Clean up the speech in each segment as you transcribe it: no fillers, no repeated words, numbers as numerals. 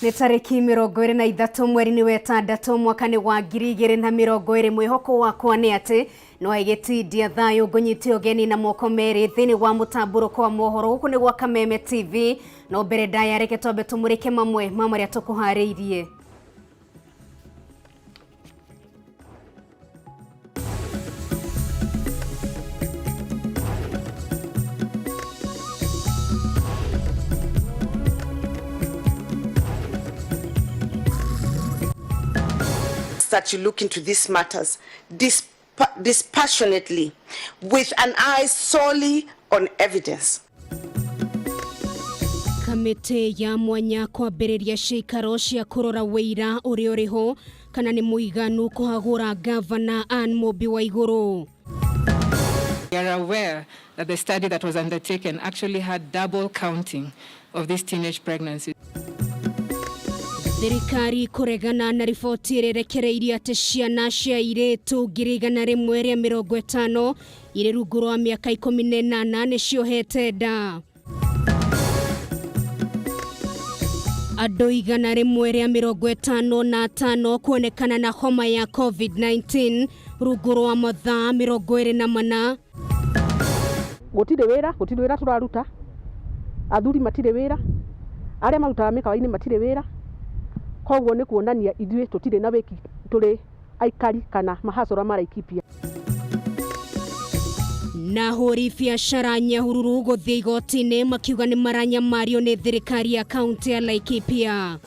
Nĩ tarĩki 23 mweri-inĩ wa ĩtandatũ mwaka-inĩ wa 2020. Mwĩhoko wakwa nĩ atĩ no ĩgĩtindia thayũ ngũnyite ũgeni na moko merĩ thĩinĩ wa mũtambũrũko wa mohoro gũkũ nĩ gwa Kameme TV. No mbere ndaya reke twambe tũmũrĩke mamwe ma marĩa tũkũharĩirie. That you look into these matters dispassionately, with an eye solely on evidence. Kamĩtĩ ya mwanya kwambĩrĩria ciikaro cia kũrora wĩira ũrĩa ũrĩho kana nĩ mũiganu kũhagũra gavana Anne Mumbi Waiguru. We are aware that the study that was undertaken actually had double counting of these teenage pregnancies. Thirikari kũregana na riboti ĩrĩa ĩrekereirie atĩ ciana cia airĩtu 150,000 irĩ rungu rwa mĩaka 18 nĩ ciohete nda. Andũ 155 kuonekana na homa ya COVID-19 rungu rwa mathaa 24. Gũtirĩ wĩra, gũtirĩ wĩra tũraruta, athuri matirĩ wĩra, arĩa marutaga mĩkawa-inĩ matirĩ wĩra, koguo nĩ kuonania ithuĩ tũtirĩ na wĩki tũrĩ aikari kana mahacora ma Laikipia. Na ahũri biacara Nyahururu gũthiĩ igoti-inĩ makiuga nĩ maranyamario nĩ thirikari ya kaunti ya Laikipia.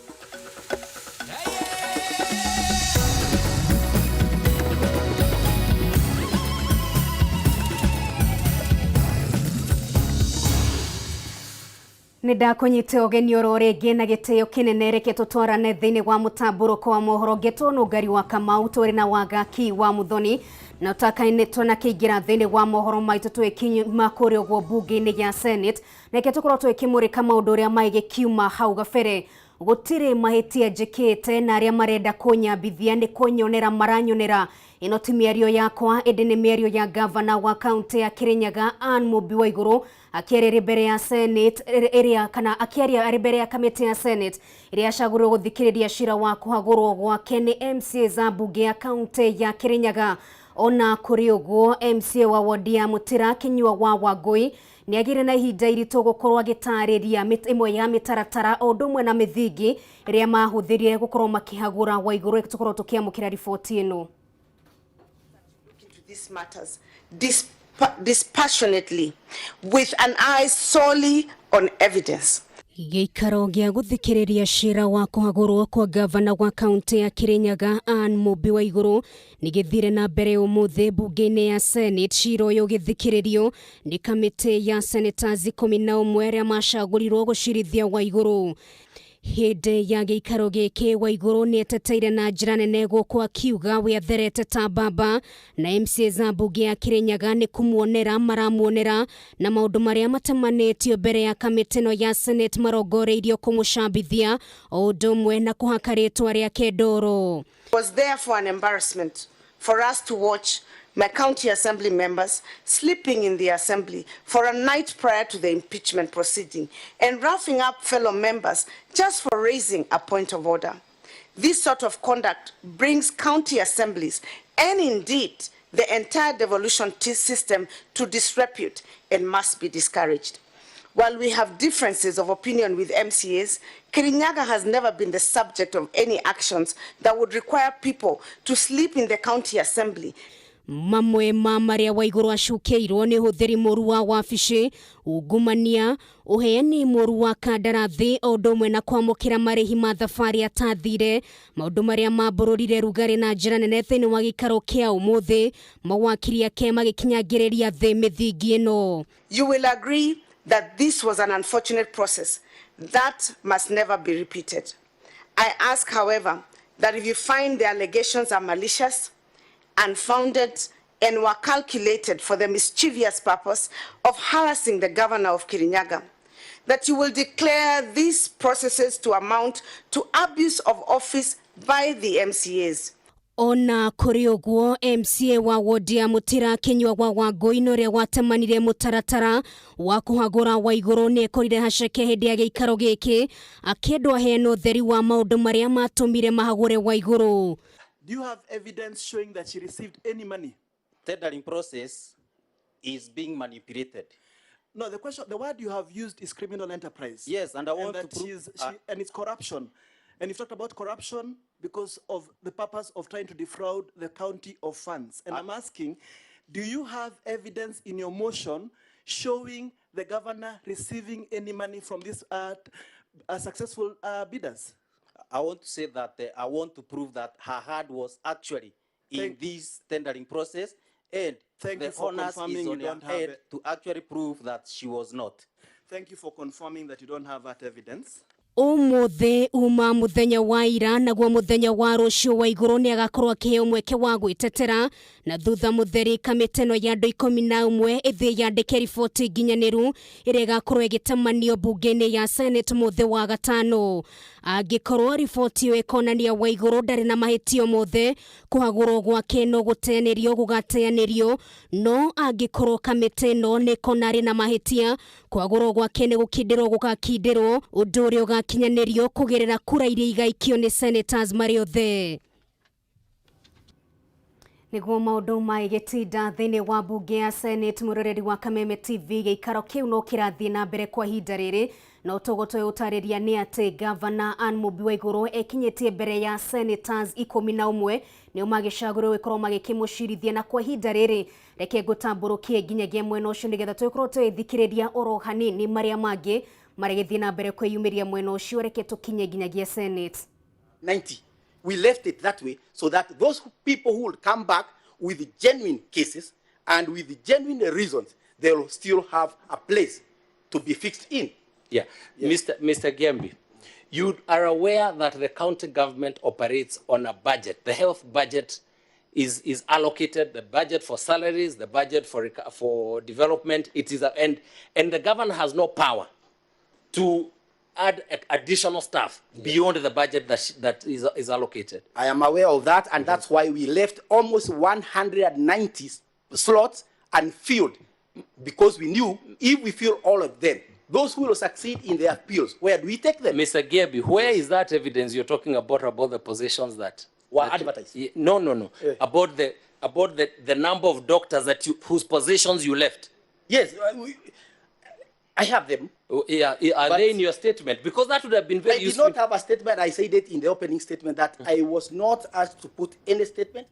Nĩ ndakũnyita ũgeni oro rĩngĩ na gĩtĩo kĩnene, reke tũtwarane thĩinĩ wa mũtambũrũko wa mohoro ngetwo Nũngari wa Kamau, tũrĩ na Wangaki wa Muthoni na ũtakaine twanakĩingĩra thĩinĩ wa mohoro maitũ twĩkinyuma kũrĩa ũguo mbunge-inĩ ya Senate. Reke tũkorwo twĩkĩmũrĩka maũndũ ũrĩa maĩgĩkiuma hau gabere. Gũtirĩ mahĩtia njĩkĩte na arĩa marenda kũnyambithia nĩ kũnyonera maranyonera. Ĩno ti mĩario yakwa ĩndĩ nĩ mĩario ya gavana wa kaunti ya Kirinyaga Anne Mumbi Waiguru akĩaria arĩ mbere ya Senate ĩrĩa kana akĩaria arĩ mbere ya kamĩtĩ ya Senate ĩrĩa yacagũrirwo gũthikĩrĩria cira wa kũhagũrwo gwake nĩ MCA za mbunge ya kaunti ya Kirinyaga. Ona kũrĩ ũguo, MCA wa wodi ya Mũtĩra Kinyua wa Wangũi nĩ agĩire na ihinda iritũ gũkorwo agĩtarĩria ĩmwe ya mĩtaratara o ũndũ ũmwe na mĩthingi ĩrĩa mahũthĩrire gũkorwo makĩhagũra Waigũrũ. Tũkorwo tũkĩamũkĩra riboti ĩno. These matters dispassionately, with an eye solely on evidence. Gĩikaro gĩa gũthikĩrĩria cira wa kũhagũrwo kwa gavana wa kaunti ya Kirinyaga Anne Mumbi Waiguru nĩ gĩthire na mbere ũmũthĩ mbunge-inĩ ya Senate. Cira ũyũ ũgĩthikĩrĩrio nĩ kamĩtĩ ya senators 11 arĩa macagũrirwo gũcirithia Waiguru. Hĩndĩ ya gĩikaro gĩkĩ, Waiguru nĩ eteteire na njĩra nene gũkũ akiuga we atherete ta mbamba na MCA za mbunge ya Kirinyaga nĩ kũmuonera maramuonera na maũndũ marĩa matemanĩtio mbere ya kamĩtĩ ĩno ya Senate marongoreirio kũmũcambithia o ũndũ ũmwe na kũhaka rĩtwa rĩake ndoro. It was therefore an embarrassment for us to watch my county assembly members sleeping in the assembly for a night prior to the impeachment proceeding and roughing up fellow members just for raising a point of order. This sort of conduct brings county assemblies and indeed the entire devolution system to disrepute and must be discouraged. While we have differences of opinion with MCAs, Kirinyaga has never been the subject of any actions that would require people to sleep in the county assembly. Mamwe ma marĩa Waiguru acukĩirwo nĩ ũhũthĩri mũru wa wabici, ungumania, ũheani mũru wa kandarathi o ũndũ ũmwe na kwamũkĩra marĩhi ma thabarĩ atathire, maũndũ marĩa mambũrũrire rugarĩ na njĩra nene thĩinĩ wa gĩikaro kĩa ũmũthĩ, mawakiri ake magĩkinyangĩrĩria thĩ mĩthingi ĩno. You will agree that this was an unfortunate process that must never be repeated. I ask, however, that if you find the allegations are malicious, unfounded, and were calculated for the mischievous purpose of harassing the governor of Kirinyaga, that you will declare these processes to amount to abuse of office by the MCAs. Ona kũrĩ ũguo, MCA wa wodi ya Mũtĩra Kĩnyua wa Wangũi na ũrĩa watemanire mũtaratara wa kũhagũra Waigũrũ nĩ ekorire haceke hĩndĩ ya gĩikaro gĩkĩ akĩendwo aheane ũtheri wa maũndũ marĩa matũmire mahagũre Waigũrũ. Do you have evidence showing that she received any money? Tendering process is being manipulated. No, the question, the word you have used is criminal enterprise. Yes, and I want and to prove and it's corruption. And you've talked about corruption because of the purpose of trying to defraud the county of funds. And I'm asking, do you have evidence in your motion showing the governor receiving any money from these successful bidders? I want to say that I want to prove that her hand was actually in this tendering process, and Thank the you for onus confirming is you on her don't have head it. to actually prove that she was not. Thank you for confirming that you don't have that evidence. Umuthi uma muthenya wa ira naguo muthenya wa rucio Waiguru ni agakorwo akiheo mweke wa gwitetera na thutha mutheri kamĩtĩ ĩno ya andũ 11 ĩthiĩ yandĩke riboti nginyanĩru ĩrĩa ĩgakorwo ĩgĩtamanio mbunge-inĩ ya Senate mũthĩ wa gatano. Angĩkorwo riboti ĩyo ĩkonania Waiguru ndarĩ na mahĩtio mothe, kũhagũrwo gwake no gũteanĩrio gũgateanĩrio, no angĩkorwo kamĩtĩ ĩno nĩ ĩkona arĩ na mahĩtia, kũhagũrwo gwake nĩ gũkindĩrwo gũgakindĩrwo, ũndũ ũrĩa ũgakinyanĩrio kũgerera kura iria igaikio nĩ senators marĩ othe. Niguo maundu maigĩtinda thĩinĩ wa mbunge ya Senate, mũroreri wa Kameme TV, gĩikaro kĩu no kĩrathiĩ na mbere kwa ihinda rĩrĩ, no tũgũtwe ũtarĩria nĩ atĩ Gavana Anne Mumbi Waiguru ekinyĩtie mbere ya senators 11 nĩo magĩcagũrwo gũkorwo magĩkĩmũcirithia, na kwa ihinda rĩrĩ reke ngũtambũrũkie nginyagia mwena ũcio nĩgetha tũgĩkorwo tũgĩthikĩrĩria oro hanini marĩa mangĩ marĩgĩthiĩ na mbere kwĩyumĩria mwena ũcio. Reke tũkinye nginyagia Senate. 90. We left it that way so that those people who will come back with genuine cases and with genuine reasons, they'll still have a place to be fixed in. Yeah. Yes. Mr. Giambi, you are aware that the county government operates on a budget. The health budget is allocated, the budget for salaries, the budget for development. It is and the governor has no power to add additional staff beyond the budget that is allocated. I am aware of that, and that's why we left almost 190 slots unfilled, because we knew if we fill all of them, those who will succeed in their appeals, where do we take them? Mr. Giambi, where is that evidence you're talking about the positions that were advertised? No. Yeah. About the number of doctors that whose positions you left. Yes, I have them. Yeah, are they in your statement? Because that would have been very useful. I did not have a statement. I said it in the opening statement that I was not asked to put any statement.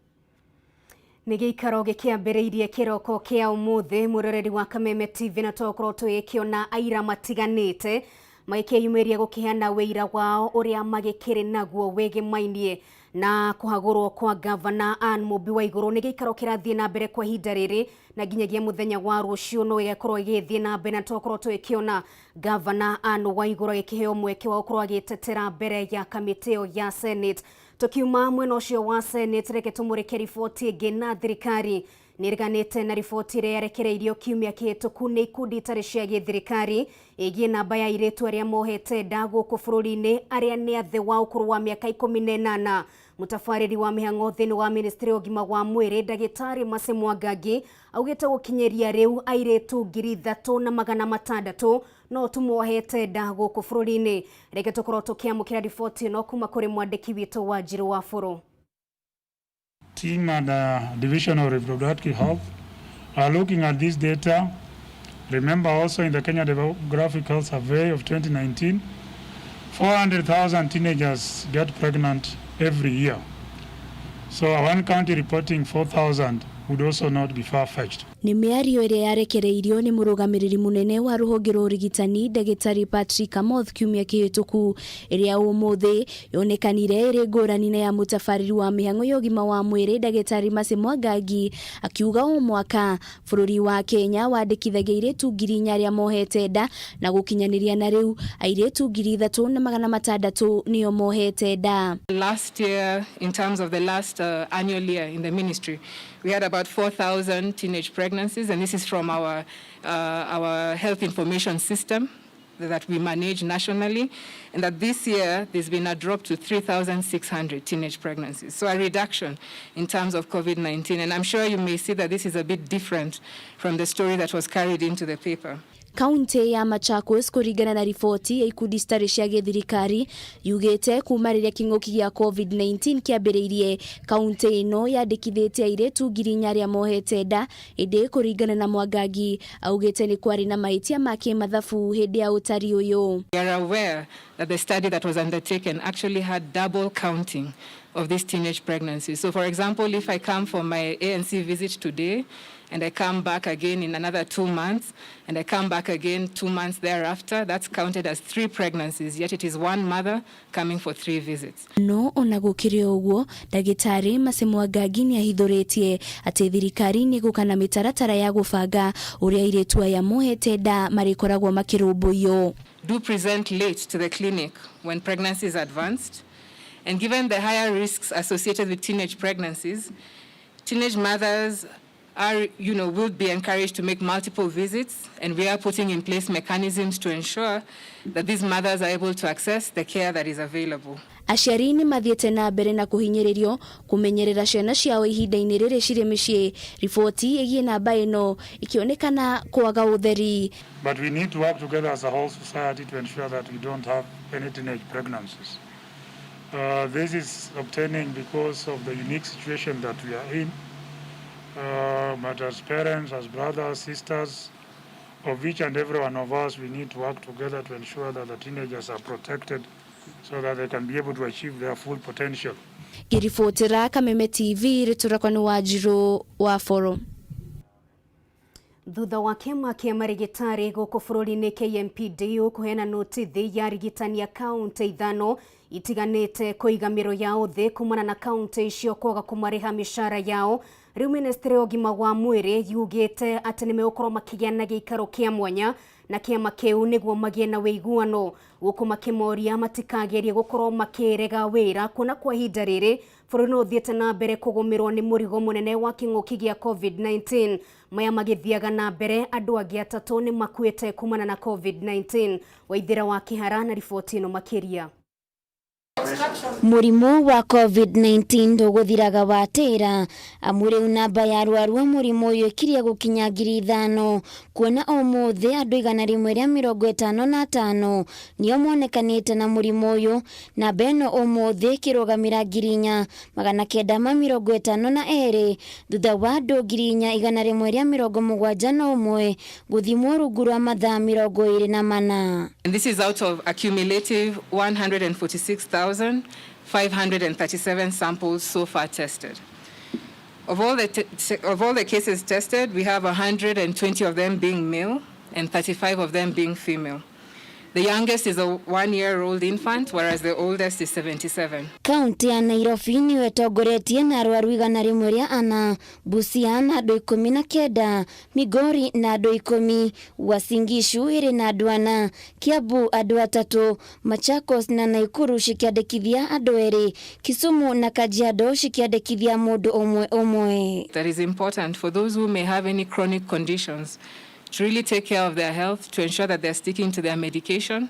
Nĩ gĩikaro gĩkĩambĩrĩirie kĩroko kĩa ũmũthĩ, mũroreri wa Kameme TV, na tũgũkorwo tũgĩkĩona aira matiganĩte magĩkĩyumĩria gũkĩheana wĩira wao ũrĩa magĩkĩrĩ naguo wĩgĩmainie na kũhagũrwo kwa Gavana Anne Mumbi Waiguru. Nĩ gĩikaro kĩrathiĩ na mbere kwa ihinda rĩrĩ na nginyagia mũthenya wa rũciũ no gĩgakorwo gĩgĩthiĩ na mbere, na tũgakorwo tũgĩkĩona Gavana Anne Waiguru agĩkĩheo mweke wa gũkorwo agĩtetera mbere ya kamĩtĩ ĩyo ya Senate. Tukiuma mwena ũcio wa Senate, reke tũmũrĩke riboti ĩngĩ na thirikari nĩreganĩte na riboti ĩrĩa yarekereirio kiumia kĩhĩtũku nĩ ikundi itarĩ cia gĩthirikari ĩgiĩ namba ya airĩtu arĩa mohete nda gũkũ bũrũri-inĩ arĩa nĩ athĩ wa ũkũrũ wa mĩaka 18. Mũtabarĩri wa mĩhang'o thĩinĩ wa ministry ya ũgima wa mwĩrĩ ndagĩtarĩ Mercy Mwangangi augĩte gũkinyĩria rĩu airĩtu 3600 no tu mohete nda gũkũ bũrũri-inĩ. Reke tũkorwo tũkĩamũkĩra riboti ĩno kuma kũrĩ mwandĩki witũ Wanjirũ wa Bũrũ. Team and Division of Reproductive Health are looking at this data. Remember also in the Kenya Demographic Health Survey of 2019, 400,000 teenagers get pregnant every year. So one county reporting 4,000 would also not be far-fetched. Nĩ mĩario ĩrĩa yarekereirio nĩ mũrũgamĩrĩri mũnene wa rũhonge rwa ũrigitani ndagĩtarĩ Patrick Amoth kiumia kĩhĩtũku, ĩrĩa ũmũthĩ yonekanire ĩrĩ ngũrani na ya mũtabarĩri wa mĩhang'o ya ũgima wa mwĩrĩ ndagĩtarĩ Mercy Mwangangi, akiuga o mwaka bũrũri wa Kenya wandĩkithagia airĩtu 4,000 arĩa mohete nda, na gũkinyanĩria na rĩu airĩtu 3,600 nĩo mohete nda. Last year, in terms of the last annual year in the ministry, we had about 4,000 teenage pregnancies, and this is from our health information system that we manage nationally, and that this year there's been a drop to 3,600 teenage pregnancies. So a reduction in terms of COVID-19. And I'm sure you may see that this is a bit different from the story that was carried into the paper. Kaunti ya Machakos kũringana na riboti ya ikundi citarĩ cia gĩthirikari yugĩte kuma rĩrĩa kĩng'ũki gĩa COVID-19 kĩambĩrĩirie, kaunti ĩno yandĩkithĩtie airĩtu 4,000 arĩa mohete nda, ĩndĩ kũringana na Mwangangi augĩte nĩ kwarĩ na mahĩtia ma kĩmathabu hĩndĩ ya ũtari ũyũ. We are aware that the study that was undertaken actually had double counting of these teenage pregnancies. So for example, if I come for my ANC visit today and I come back again in another 2 months and I come back again 2 months thereafter, that's counted as 3 pregnancies, yet it is one mother coming for 3 visits. No ona gũkĩrĩ ũguo, ndagĩtarĩ Mercy Mwangangi nĩahithũrĩtie atĩ thirikari nĩ ĩgũka na mĩtaratara ya gũbanga ũrĩa airĩtu aya mohete nda marĩkoragwo makĩrũmbũiyo. Do present late to the clinic when pregnancy is advanced, and given the higher risks associated with teenage pregnancies, teenage mothers are, will be encouraged to make multiple visits, and we are putting in place mechanisms to ensure that these mothers are able to access the care that is available. Aciari nĩ mathiĩte na mbere na kũhinyĩrĩrio kũmenyerera ciana ciao ihinda-inĩ rĩrĩ cirĩ mĩciĩ, riboti ĩgiĩ namba ĩno ĩkĩonekana kwaga ũtheri. But we need to work together as a whole society to ensure that we don't have any teenage pregnancies. This is obtaining because of the unique situation that we are in. But as parents, as brothers, sisters, of each and every one of us, we need to work together to ensure that the teenagers are protected so that they can be able to achieve their full potential. Ngĩribotera Kameme TV, rĩtũrakwa nĩ Wanjirũ wa Boro. Thutha wa kĩama kĩa marigitari gũkũ bũrũri-inĩ KMPDU kũheana notithi ya arigitani a kaunti 5 itiganĩte kũiga mĩro yao thĩ kumana na kaunti icio kwaga kũmarĩha mĩcara yao, rĩu ministry ya ũgima wa mwĩrĩ yugĩte atĩ nĩmegũkorwo makĩgĩa na gĩikaro kĩa mwanya na kĩama kĩu nĩguo magĩe na wĩiguano, gũkũ makĩmoria matikagerie gũkorwo makĩrega wĩra kuona kwa ihinda rĩrĩ bũrũri no ũthiĩte na mbere kũgũmĩrwo nĩ mũrigo mũnene wa kĩng'ũki gĩa COVID-19. Maya magĩthiaga na mbere, andũ angĩ 3 nĩ makuĩte kumana na COVID-19. Waithĩra wa Kĩhara na riboti ĩno makĩria. Mũrimũ wa COVID-19 ndũgũthiraga watĩra, amu rĩu namba ya arwaru a mũrimũ ũyũ ĩkirie gũkinya 5,000, kuona ũmũthĩ andũ 155 nĩo monekanĩte na mũrimũ ũyũ. Namba ĩno ũmũthĩ ĩkĩrũgamĩra 4,952 thutha wa andũ 4,171 gũthimwo rungu rwa mathaa 24. And this is out of a cumulative 146,537 samples so far tested. Of all the cases tested, we have 120 of them being male and 35 of them being female. The youngest is a 1-year-old infant, whereas the oldest is 77. Kaunti ya Nairobi nĩyo ĩtongoretie na arwaru 104, Busia na andũ 19, Migori na andũ 10, Uasin Gishu ĩrĩ na andũ 4, Kiambu andũ 3, Machakos na Nakuru cikĩandĩkithia andũ 2, Kisumu na Kajiado cikĩandĩkithia mũndũ ũmwe ũmwe. That is important for those who may have any chronic conditions to really take care of their health, to ensure that they're sticking to their medication,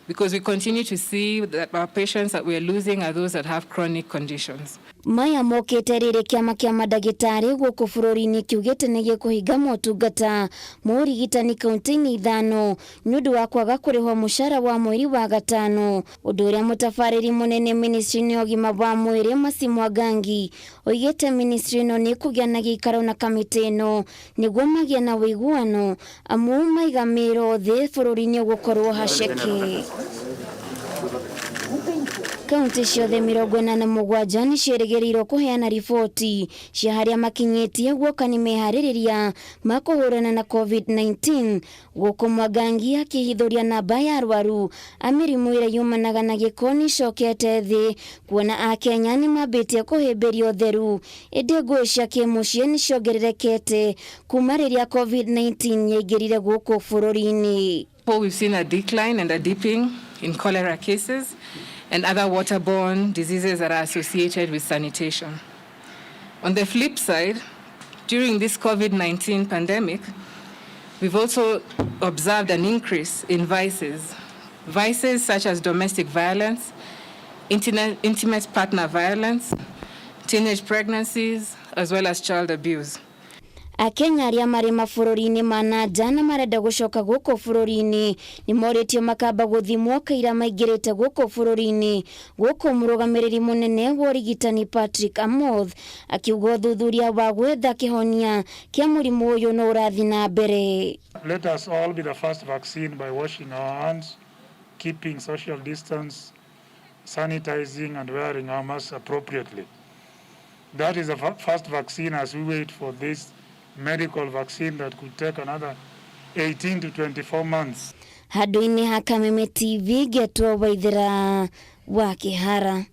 because we continue to see that our patients that we're losing are those that have chronic conditions. Maya mokĩte rĩrĩ kĩama kĩa mandagĩtarĩ gũkũ bũrũri-inĩ kiugĩte nĩ gĩkũhinga motungata ma ũrigitani kaunti-inĩ 5 nĩ ũndũ wa kwaga kũrĩhwo mũcara wa mweri wa 5, ũndũ ũrĩa mũtabarĩri mũnene ministry-inĩ ya ũgima wa mwĩrĩ Mercy Mwangangi oigĩte ministry ĩno nĩ ĩkũgĩa na gĩikaro na kamĩtĩ ĩno nĩguo magĩe na ũiguano amu maiga mĩro thĩ bũrũri-inĩ ũgũkorwo haceke. Kaunti ciothe 47 nĩ ciĩrĩgĩrĩirwo kũheana riboti cia harĩa makinyĩtie guoka nĩ meharĩrĩria ma kũhũrana na COVID-19, gũkũ Mwangangi akĩhithũria namba ya arwaru a mĩrimũ ĩrĩa yumanaga na gĩko nĩ icokete thĩ, kuona akenya nĩ mambĩtie kũhĩmbĩria ũtheru, ĩndĩ ngũĩ cia kĩmũciĩ nĩ ciongererekete kuma rĩrĩa COVID-19 yaingĩrire gũkũ bũrũri-inĩ. We've seen a decline and a dipping in cholera cases and other waterborne diseases that are associated with sanitation. On the flip side, during this COVID-19 pandemic, We've also observed an increase in vices. Vices such as domestic violence, intimate partner violence, teenage pregnancies, as well as child abuse. Akenya arĩa marĩ mabũrũri-inĩ ma na nja na marenda gũcoka gũkũ bũrũri-inĩ nĩ morĩtio makamba gũthimwo kaira maingĩrĩte gũkũ bũrũri-inĩ. Gũkũ mũrũgamĩrĩri mũnene wa ũrigitani Patrick Amoth akiuga ũthuthuria wa gwetha kĩhonia kĩa mũrimũ ũyũ no ũrathiĩ na mbere. Let us all be the first vaccine by washing our hands, keeping social distance, sanitizing and wearing our masks appropriately. That is the first vaccine as we wait for this medical vaccine that could take another 18 to 24 months. Handũ-inĩ ha Kameme TV ngetwo Waithera wa Kĩhara.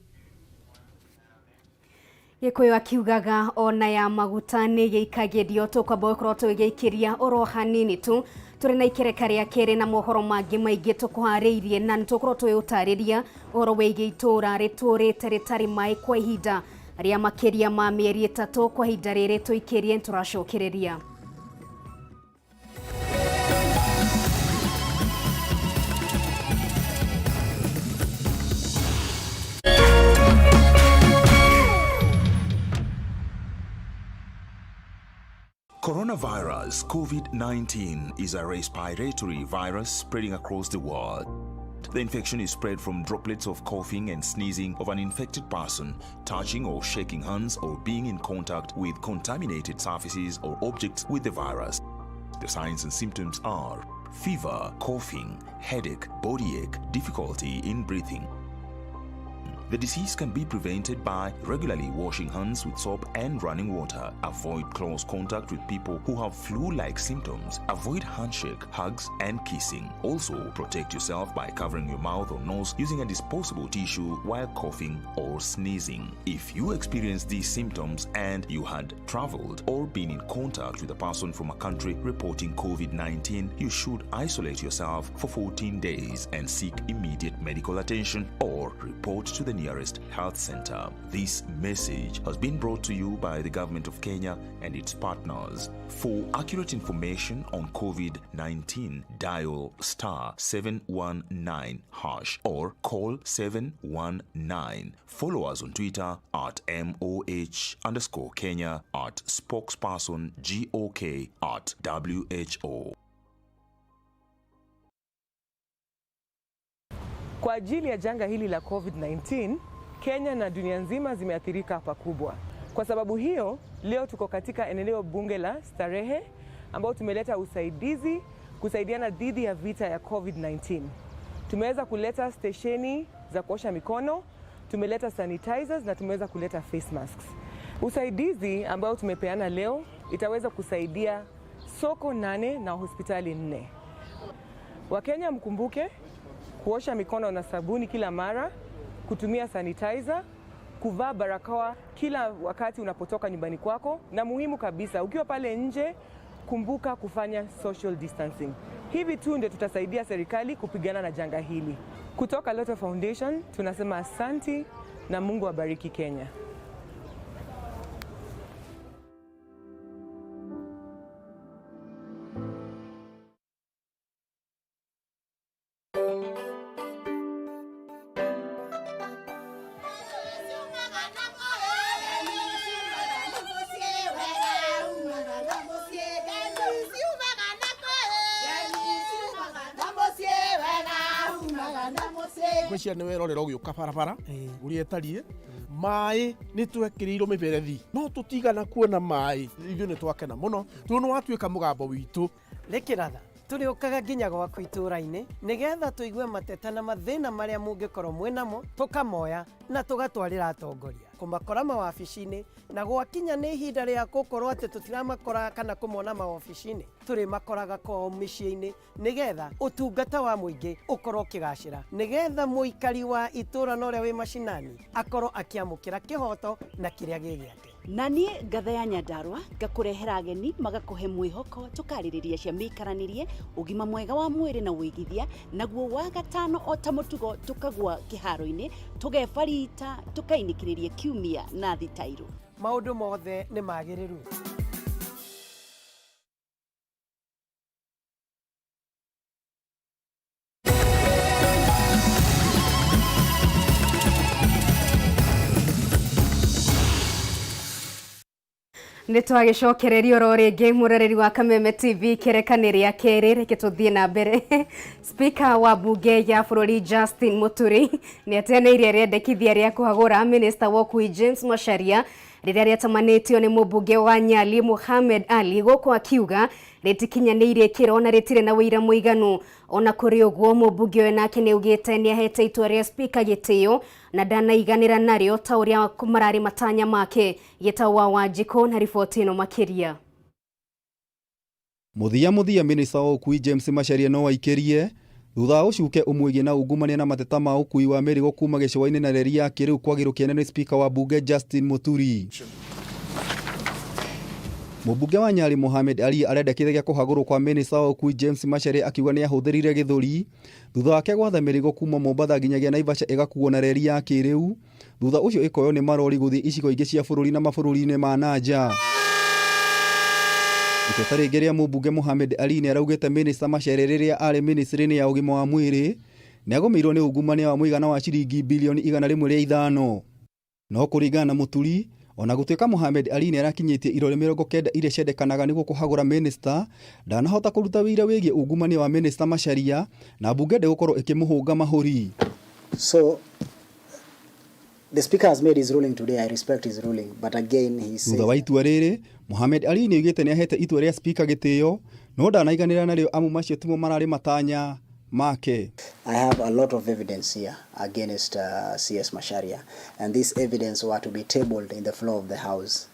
Gikuyu akiugaga ona ya maguta nĩ gĩikagĩrio tũkwamba gũkorwo tũgĩgĩikĩria oro hanini tu tũrĩ na ikereka rĩa kerĩ na mohoro mangĩ maingĩ tũkũharĩirie na nĩ tũkorwo tũgĩgũtarĩria ũhoro wĩgiĩ itũũra rĩtũrĩte rĩtarĩ maĩ kwa ihinda rĩa makĩria ma mĩeri 3 kwa ihinda rĩrĩ tũikĩrie tũracokereria. Coronavirus COVID-19 is a respiratory virus spreading across the world. The infection is spread from droplets of coughing and sneezing of an infected person, touching or shaking hands, or being in contact with contaminated surfaces or objects with the virus. The signs and symptoms are fever, coughing, headache, body ache, difficulty in breathing. The disease can be prevented by regularly washing hands with soap and running water. Avoid close contact with people who have flu-like symptoms. Avoid handshake, hugs, and kissing. Also, protect yourself by covering your mouth or nose using a disposable tissue while coughing or sneezing. If you experience these symptoms and you had traveled or been in contact with a person from a country reporting COVID-19, you should isolate yourself for 14 days and seek immediate medical attention or report to the nearest health center. This message has been brought to you by the government of Kenya and its partners. For accurate information on COVID-19, dial *719# or call 719. Follow us on Twitter at MOH_Kenya, at spokesperson GOK, at WHO. Kwa ajili ya janga hili la COVID-19, Kenya na dunia nzima zimeathirika pakubwa. Kwa sababu hiyo, leo tuko katika eneo bunge la Starehe ambao tumeleta usaidizi kusaidiana dhidi ya vita ya COVID-19. Tumeweza kuleta stesheni za kuosha mikono, tumeleta sanitizers na tumeweza kuleta face masks. Usaidizi ambao tumepeana leo itaweza kusaidia soko 8 na hospitali 4. Wakenya mkumbuke kuosha mikono na sabuni kila mara, kutumia sanitizer, kuvaa barakoa kila wakati unapotoka nyumbani kwako, na muhimu kabisa ukiwa pale nje kumbuka kufanya social distancing. Hivi tu ndio tutasaidia serikali kupigana na janga hili. Kutoka Lotto Foundation tunasema asanti na Mungu abariki Kenya. Ngwĩciria nĩ werorera ũgĩũka barabara ũrĩa ĩtariĩ maĩ nĩ twekĩrĩirwo mĩberethi no tũtigana kuona maĩ ithuĩ nĩ twakena mũno tondũ nĩ watuĩka mũgambo witũ. Rĩkĩratha tũrĩũkaga nginya gwaku itũũra-inĩ nĩgetha tũigue mateta na mathĩna marĩa mũngĩkorwo mwĩnamo tũkamoya na tũgatwarĩra atongoria kũmakora mawabici-inĩ na gwakinya nĩ ihinda rĩa gũkorwo atĩ tũtiramakora kana kũmona mawabici-inĩ tũrĩmakoraga kwao mĩciĩ-inĩ nĩgetha ũtungata wa mũingĩ ũkorwo ũkĩgacĩra nĩgetha mũikari wa itũũra na ũrĩa wĩ macinani akorwo akĩamũkĩra kĩhoto na kĩrĩa gĩ gĩake. Na niĩ ngatha ya Nyandarua ngakũrehera ageni magakũhe mwĩhoko tũkarĩrĩria cia mĩikaranĩrie ũgima mwega wa mwĩrĩ na ũigithia naguo wa gatano o ta mũtugo tũkagwa kĩharo-inĩ tũgebarita tũkainĩkĩrĩria kiumia na thitairũ. Maũndũ mothe nĩ magĩrĩru. Nä twagäcokereria oro rĩngĩ mũroreri wa Kameme TV kĩrekani rĩa kerĩ, reke tũthiĩ na mbere. Speaker wa bunge ya bũrũri Justin Muturi nĩ ateanĩirie rĩendekithia rĩa kũhagũra minista wa ũkui James Macharia rĩrĩa rĩatamanĩtio nĩ mũmbunge wa Nyali Mohamed Ali, gũkũ akiuga rĩtikinyanĩirie ikĩro na rĩtirĩ na ũira mũiganu. Ona kũrĩ ũguo, mũmbunge ũyũ nake nĩ augĩte nĩ ahete itua rĩa speaker gĩtĩo na ndanaiganĩra narĩo ta ũrĩa mararĩ matanya make. Gĩtau wa Wanjikũ na riboti ĩno makĩria. Mũthia mũthia, minista wa ũkui James Macharia no aikĩrie thutha wa ũcuke ũmwĩgiĩ na ungumania na mateta ma ũkui wa mĩrigo kuma gĩcũa-inĩ na reri ya kĩrĩu kwagĩrwo kĩene nĩ speaker wa bunge Justin Muturi. Mũmbunge wa Nyali Mohamed Ali arendekithagia kũhagũrwo kwa minista wa ũkui James Macharia, akiuga nĩ ahũthĩrire gĩthũri thutha wake gwatha mĩrigo kuma Mombatha nginyagia Naivasha ĩgakuo na reri ya kĩrĩu, thutha ũcio ĩkoywo nĩ marori gũthiĩ icigo ingĩ cia bũrũri na mabũrũri-inĩ ma nanja. Iteta rĩngĩ rĩa mũmbunge Mohamed Ali nĩ araugĩte minista Macharia rĩrĩa arĩ ministry-inĩ ya ũgima wa mwĩrĩ nĩ agũmĩirwo nĩ ungumania wa mũigana wa ciringi bilioni 105. No kũringana na Mũturi, ona gũtuĩka Mohamed Ali nĩ arakinyĩtie irore 90 iria ciendekanaga nĩguo kũhagũra minista, ndanahota kũruta wĩira wĩgiĩ ungumania wa minista Macharia na mbunge ndĩgũkorwo ĩkĩmũhũnga mahũri. So the speaker has made his ruling today. I respect his ruling, but again he says Thutha wa itua rĩrĩ, Mohamed Ali nĩ oigĩte nĩ ahete itua rĩa speaker gĩtĩo no ndanaiganĩra narĩo amu macio timo mararĩ matanya make. I have a lot of evidence here against CS Macharia, and this evidence were to be tabled in the floor of the House.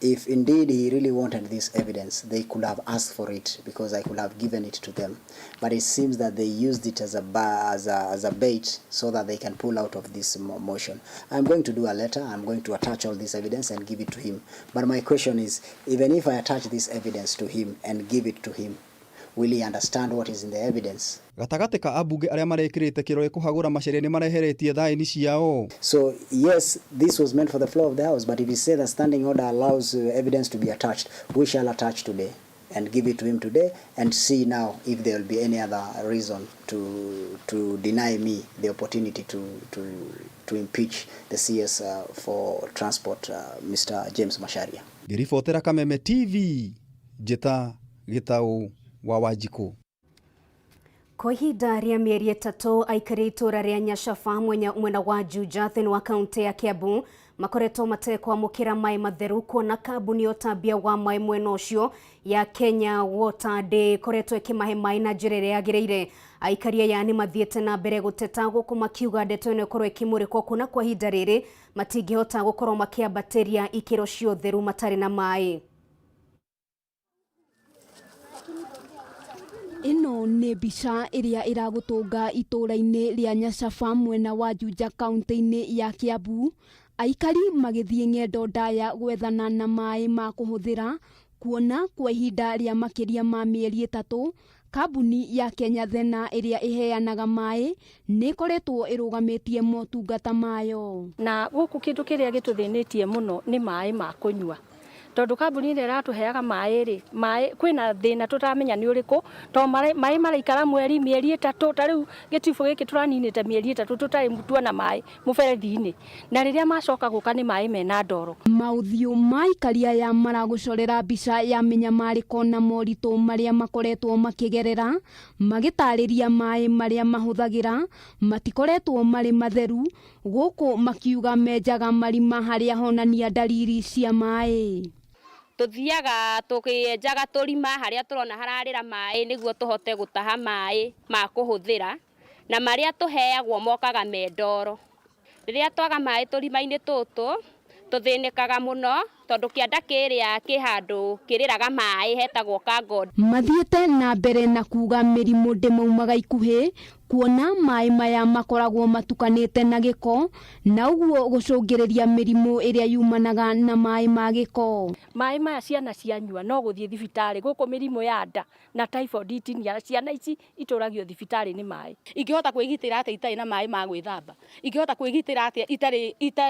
If indeed he really wanted this evidence, they could have asked for it because I could have given it to them. But it seems that they used it as a, ba- as a, as a bait so that they can pull out of this motion. I'm going to do a letter. I'm going to attach all this evidence and give it to him. But my question is, even if I attach this evidence to him and give it to him, will he understand what is in the evidence? Gatagatĩ ka ambunge arĩa marekĩrĩte kĩrore kũhagũra Macharia nĩ mareheretie thaĩni ciao. So yes, this was meant for the floor of the House, but if you say the standing order allows evidence to be attached, we shall attach today and give it to him today and see now if there will be any other reason to deny me the opportunity to impeach the CS for transport, Mr. James Macharia. Ngĩribotera Kameme TV, njĩta Gĩtaũ wa Wanjikũ. Kwa ihinda rĩa mĩeri 3, aikari itũũra rĩa Nyacaba mwena wa Juja thĩinĩ wa kaunti ya Kiambu makoretwo matekwamũkĩra maĩ matheru, kuona kambuni ya ũtambia wa maĩ mwena ũcio ya Kenya Water ndĩkoretwo ĩkĩmahe maĩ na njĩra ĩrĩa yagĩrĩire. Aikari aya nĩ mathiĩte na mbere gũteta, gũkũ makiuga ndeto ĩno ĩkorwo ĩkĩmũrĩkwo, kuona kwa ihinda rĩrĩ matingĩhota gũkorwo makĩambatĩria ikĩro cia ũtheru matarĩ na maĩ. Ĩno nĩ mbica ĩrĩa ĩragũtũnga itũũra-inĩ rĩa Nyacaba mwena wa Juja kaunti-inĩ ya Kiambu, aikari magĩthiĩ ng'endo ndaya gwethana na maĩ ma kũhũthĩra, kuona kwa ihinda rĩa makĩria ma mĩeri 3 kambuni ya Kenya Thena ĩrĩa ĩheanaga maĩ nĩ ĩkoretwo ĩrũgamĩtie motungata mayo. Na gũkũ kĩndũ kĩrĩa gĩtũthĩnĩtie mũno nĩ maĩ ma kũnyua, tondũ kambuni ĩrĩa ĩratũheaga maĩ rĩ, maĩ kwĩna thĩna tũtaramenya nĩ ũrĩkũ, tondũ maĩ maraikara mweri, mĩeri 3. Ta rĩu gĩtibũ gĩkĩ tũraninĩte mĩeri 3 tũtarĩ tuona maĩ mũberethi-inĩ, na rĩrĩa macoka gũka nĩ maĩ mena ndoro. Maũthiũ ma aikari aya maragũcorera mbica ya mĩnyamarĩko na moritũ marĩa makoretwo makĩgerera, magĩtarĩria maĩ marĩa mahũthagĩra matikoretwo marĩ matheru, gũkũ makiuga menjaga marima harĩa honania ndariri cia maĩ. Tuthiaga tukienjaga turima haria turona hararira maĩ nĩguo tũhote gũtaha maĩ ma kũhũthĩra, na marĩa tũheagwo mokaga me ndoro. Rĩrĩa twaga maĩ tũrima-inĩ tũtũ tũthĩnĩkaga mũno, tondũ kĩanda kĩrĩa kĩ handũ kĩrĩraga maĩ hetagwo Kangondi. Mathiĩte na mbere na kuga mĩrimũ ndĩmaumaga ikuhĩ, kuona maĩ maya makoragwo matukanĩte na gĩko na ũguo gũcũngĩrĩria mĩrimũ ĩrĩa yumanaga na maĩ ma gĩko. Maĩ maya ciana cianyua no gũthiĩ thibitarĩ, gũkũ mĩrimũ ya nda na typhoid itinia, ciana ici itũragio thibitarĩ nĩ maĩ. Ingĩhota kwĩgitĩra atĩa itarĩ na maĩ ma gwĩthamba? Ingĩhota kwĩgitĩra atĩa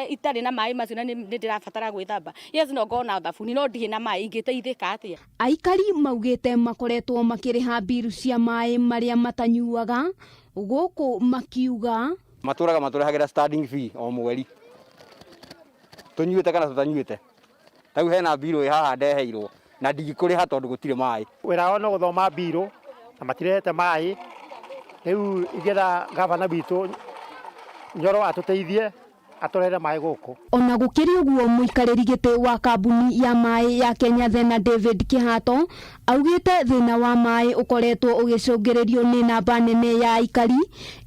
itarĩ na maĩ macio na nĩ ndĩrabatara gwĩthamba? Yes, no ngorwo na thabuni no ndirĩ na maĩ, ingĩteithĩka atĩa? Aikari maugĩte makoretwo makĩrĩha mbiru cia maĩ marĩa matanyuaga, gũkũ makiuga matũraga matũrehagĩra standing fee o mweri, tũnyuĩte kana tũtanyuĩte. Rĩu hena mbirũ ĩ haha ndeheirwo na ndingĩkũrĩha tondũ gũtirĩ maĩ. Wĩra wao no gũthoma mbirũ na matirehete maĩ. Rĩu ingĩenda gavana witũ Nyoro atũteithie atũrehere maĩ gũkũ. Ona gũkĩrĩ ũguo mũikarĩri gĩtĩ wa kambuni ya maĩ ya Kenya Thena David Kĩhato augĩte thĩna wa maĩ ũkoretwo ũgĩcũngĩrĩrio nĩ namba nene ya aikari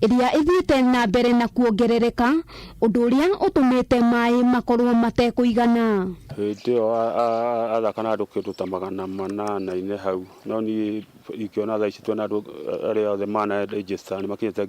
ĩrĩa ĩthiĩte na mbere na kuongerereka ũndũ ũrĩa ũtũmĩte maĩ makorwo matekũigana. Hĩndĩ ĩyo athaka na andũ kĩndũ ta 800-inĩ hau, no niĩ ingĩona thaa ici twĩna andũ arĩa othe mana register nĩ makinyĩte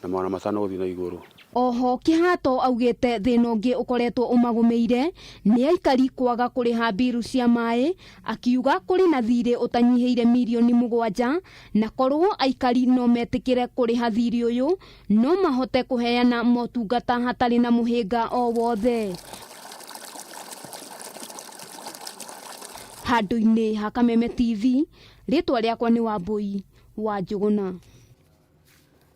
4500 gũthiĩ na igũrũ. Oho Kĩhato augĩte thĩna ũngĩ ũkoretwo ũmagũmĩire nĩ aikari kwaga kũrĩha mbiru cia maĩ, akiuga kũrĩ na thirĩ ũtanyihĩire mirioni 7 na korwo aikari no metĩkĩre kũrĩha thirĩ ũyũ no mahote kũheana motungata hatarĩ na mũhĩnga o wothe. Handũ-inĩ ha Kameme TV, rĩtwa rĩakwa nĩ Wambui wa Njũgũna.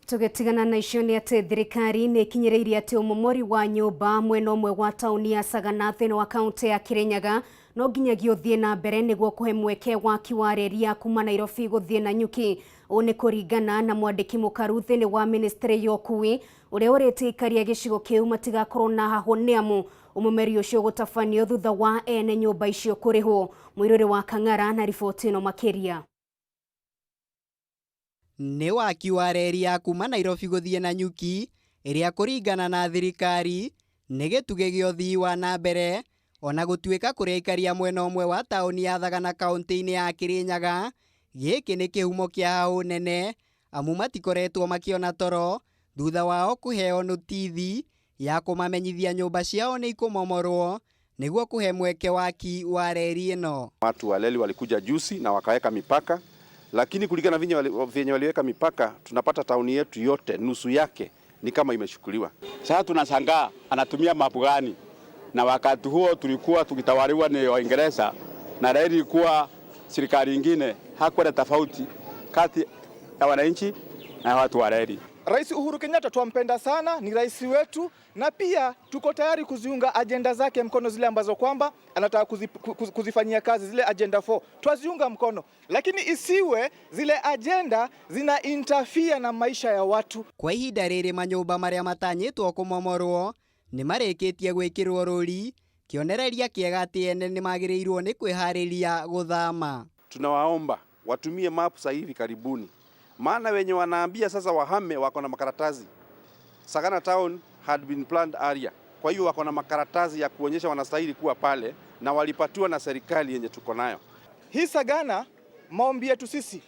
Tũgĩtigana na icio nĩ atĩ thirikari nĩ ĩkinyĩrĩirie atĩ ũmomori wa nyũmba mwena ũmwe wa taũni ya Sagana thĩinĩ wa kaũntĩ ya Kirinyaga no nginyagia ũthiĩ na mbere nĩguo kũhe mweke waki wa reri ya kuma Nairobi gũthiĩ Nanyuki. Ũũ nĩ kũringana na mwandĩki mũkaru thĩinĩ wa ministry ya ũkui ũrĩa ũrĩtie aikari a gĩcigo kĩu matigakorwo na hahũ nĩ amu ũmomeri ũcio ũgũtabanio thutha wa ene nyũmba icio kũrĩhwo. Mũirũrĩ wa Kang'ara na riboti ĩno makĩria. Nĩ waki wa reri ya kuma Nairobi gũthiĩ Nanyuki ĩrĩa kũringana na thirikari nĩ gĩtugĩ gĩa ũthii wa na mbere ona gũtuĩka kũrĩ aikari a mwena ũmwe wa taũni ya Thagana kaũntĩ-inĩ ya Kirinyaga gĩkĩ nĩ kĩhumo kĩa hahũ nene amu matikoretwo makĩona toro thutha wao kũheo notithi ya kũmamenyithia nyũmba ciao nĩ ikũmomorwo nĩguo kũhe mweke waki wa reri ĩno. Watu wa reli walikuja juzi na wakaweka mipaka, lakini kulingana vyenye waliweka mipaka tunapata tauni yetu yote nusu yake ni kama imechukuliwa. Sasa tunashangaa anatumia mapu gani? Na wakati huo tulikuwa tukitawaliwa ni Waingereza na reli ilikuwa serikali nyingine, hakuwa na tofauti kati ya wananchi na watu wa reli. Rais Uhuru Kenyatta twampenda sana, ni rais wetu, na pia tuko tayari kuziunga ajenda zake mkono zile ambazo kwamba anataka kuzifanyia kazi, zile agenda 4 twaziunga mkono, lakini isiwe zile agenda zina interfere na maisha ya watu. Kwa ihinda rĩrĩ manyũmba marĩa matanyĩtwo kũmomorwo nĩ marĩkĩtie gwĩkĩrwo rũri, kĩonereria kĩega atĩ ene nĩ magĩrĩirwo nĩ kwĩharĩria gũthama. Tunawaomba watumie map sasa hivi karibuni, maana wenye wanaambia sasa wahame wako na makaratasi. Sagana town had been planned area, kwa hiyo wako na makaratasi ya kuonyesha wanastahili kuwa pale na walipatiwa na serikali yenye tuko nayo. Hii Sagana, maombi yetu sisi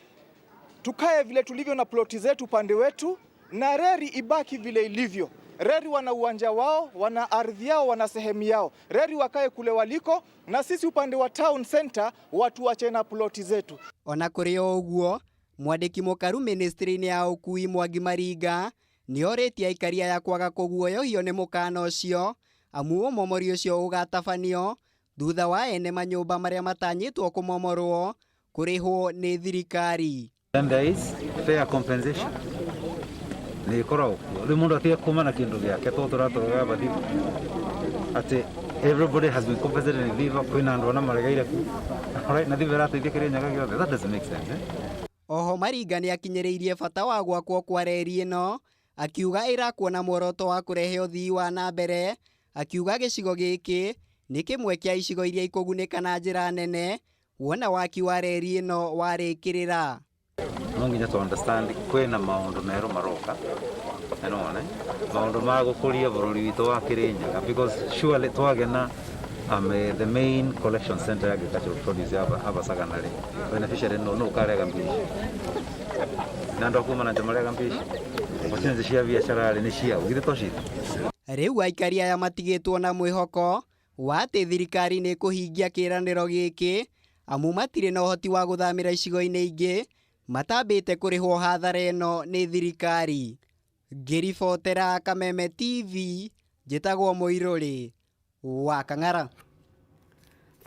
tukae vile tulivyo na ploti zetu upande wetu, na reri ibaki vile ilivyo. Reri wana uwanja wao, wana ardhi yao, wana sehemu yao. Reri wakae kule waliko, na sisi upande wa town center watu wache na ploti zetu. Ona kũrĩ o ũguo, mwandĩki mũkaru ministry-inĩ ya ũkui Mwangi Maringa nĩ orĩtie aikari aya kwaga kũguoyohio nĩ mũkana ũcio amu ũmomori ũcio ũgatabanio thutha wa ene manyũmba marĩa matanyĩtwo kũmomorwo kũrĩhwo nĩ thirikari. Then there is fair compensation. Nĩ ĩkoragwo kuo. Rĩu mũndũ atige kuma na kĩndũ gĩake tondũ tũratũraga bathibu atĩ everybody has been compensated in Viva, kwĩna andũ ana maregeire ku. Alright, na Viva ĩrateithia Kĩrĩnyaga gĩothe. That doesn't make sense, eh? Oho Maringa nĩ akinyĩrĩirie bata wa gwakwo kwa reri ĩno akiuga ĩrakwo na muoroto wa kũrehe ũthii wa na mbere, akiuga gĩcigo gĩkĩ nĩ kĩmwe kĩa icigo iria ikũgunĩka na njĩra nene wona waki wa reri ĩno warĩkĩrĩra. No nginya tu understand kwĩna maũndũ merũ maroka na nĩwona maũndũ ma gũkũria bũrũri witũ wa Kĩrĩnyaga, because surely twagena the main collection center ya agricultural produce ya aba Sagana rĩ, beneficiary no ũkarega mbia icio na andũ a kuma na nja marega mbia icio, opportunity cia biacara rĩ nĩ ciao, githĩ to citũ. Rĩu aikari aya matigĩtwo na mwĩhoko wa atĩ thirikari nĩ ĩkũhingia kĩĩranĩro gĩkĩ amu matirĩ na ũhoti wa gũthamĩra icigo-inĩ ingĩ matambĩte kũrĩhwo hathara ĩno nĩ thirikari. Ngĩribotera Kameme TV, njĩtagwo Mũirũrĩ wa Kang'ara.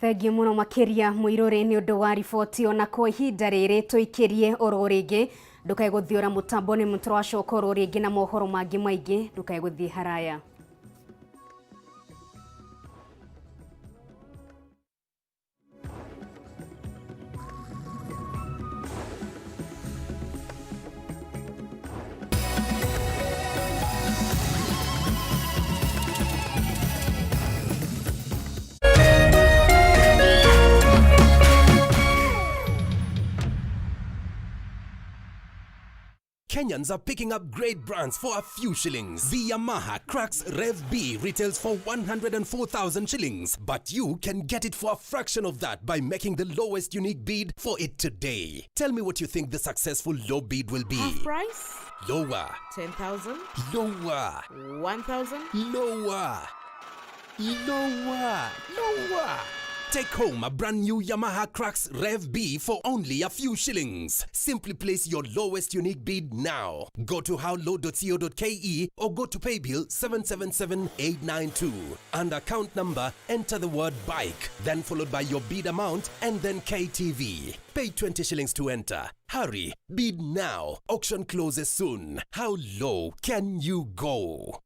Thengiũ mũno makĩria Mũirũrĩ nĩ ũndũ wa riboti. Ona kwa ihinda rĩrĩ tũikĩrie oro rĩngĩ, ndũkae gũthiũra mũtambo nĩ tũracoka oro rĩngĩ na mohoro mangĩ maingĩ, ndũkae gũthiĩ haraya. Kenyans are picking up great brands for a few shillings. The Yamaha Crux Rev B retails for 104,000 shillings, but you can get it for a fraction of that by making the lowest unique bid for it today. Tell me what you think the successful low bid will be. Half price? Lower. 10,000? Lower. 1,000? Lower. Lower. Lower. Take home a brand new Yamaha Crux Rev B for only a few shillings. Simply place your lowest unique bid now. Go to howlow.co.ke or go to paybill 777892. And account number, enter the word bike, then followed by your bid amount and then KTV. Pay 20 shillings to enter. Hurry, bid now. Auction closes soon. How low can you go?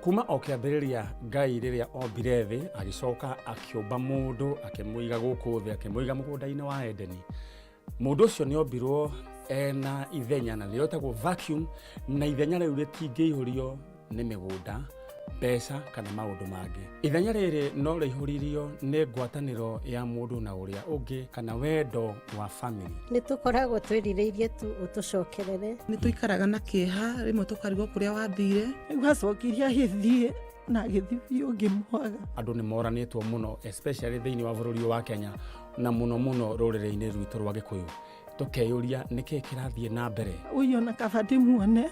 Kuma o kĩambĩrĩria Ngai rĩrĩa ombire thĩ agĩcoka akĩũmba mũndũ akĩmũiga gũkũ thĩ akĩmũiga mũgũnda-inĩ wa Edeni. Mũndũ ũcio nĩ ombirwo ena ithenya na nĩrĩo rĩtagwo vacuum, na ithenya rĩu rĩtingĩihũrio nĩ mĩgũnda, mbeca kana maũndũ mangĩ. Ithenya rĩrĩ no rĩihũririo nĩ ngwatanĩro ya mũndũ na ũrĩa ũngĩ kana wendo wa family. Nĩ tũkoragwo twĩrirĩirie tu ũtũcokerere. Nĩ tũikaraga na kĩeha rĩmwe tũkarigwo kũrĩa wathire. Rĩu acokire agĩthiĩ na agĩthiĩ biũ ngĩmwaga. Andũ nĩ moranĩtwo mũno especially thĩinĩ wa bũrũri ũyũ wa Kenya na mũno mũno rũrĩrĩ-inĩ rwitũ rwa Gĩkũyũ. Tũkeyũria nĩkĩĩ kĩrathiĩ na mbere. Ũyũ ona kaba ndĩmuone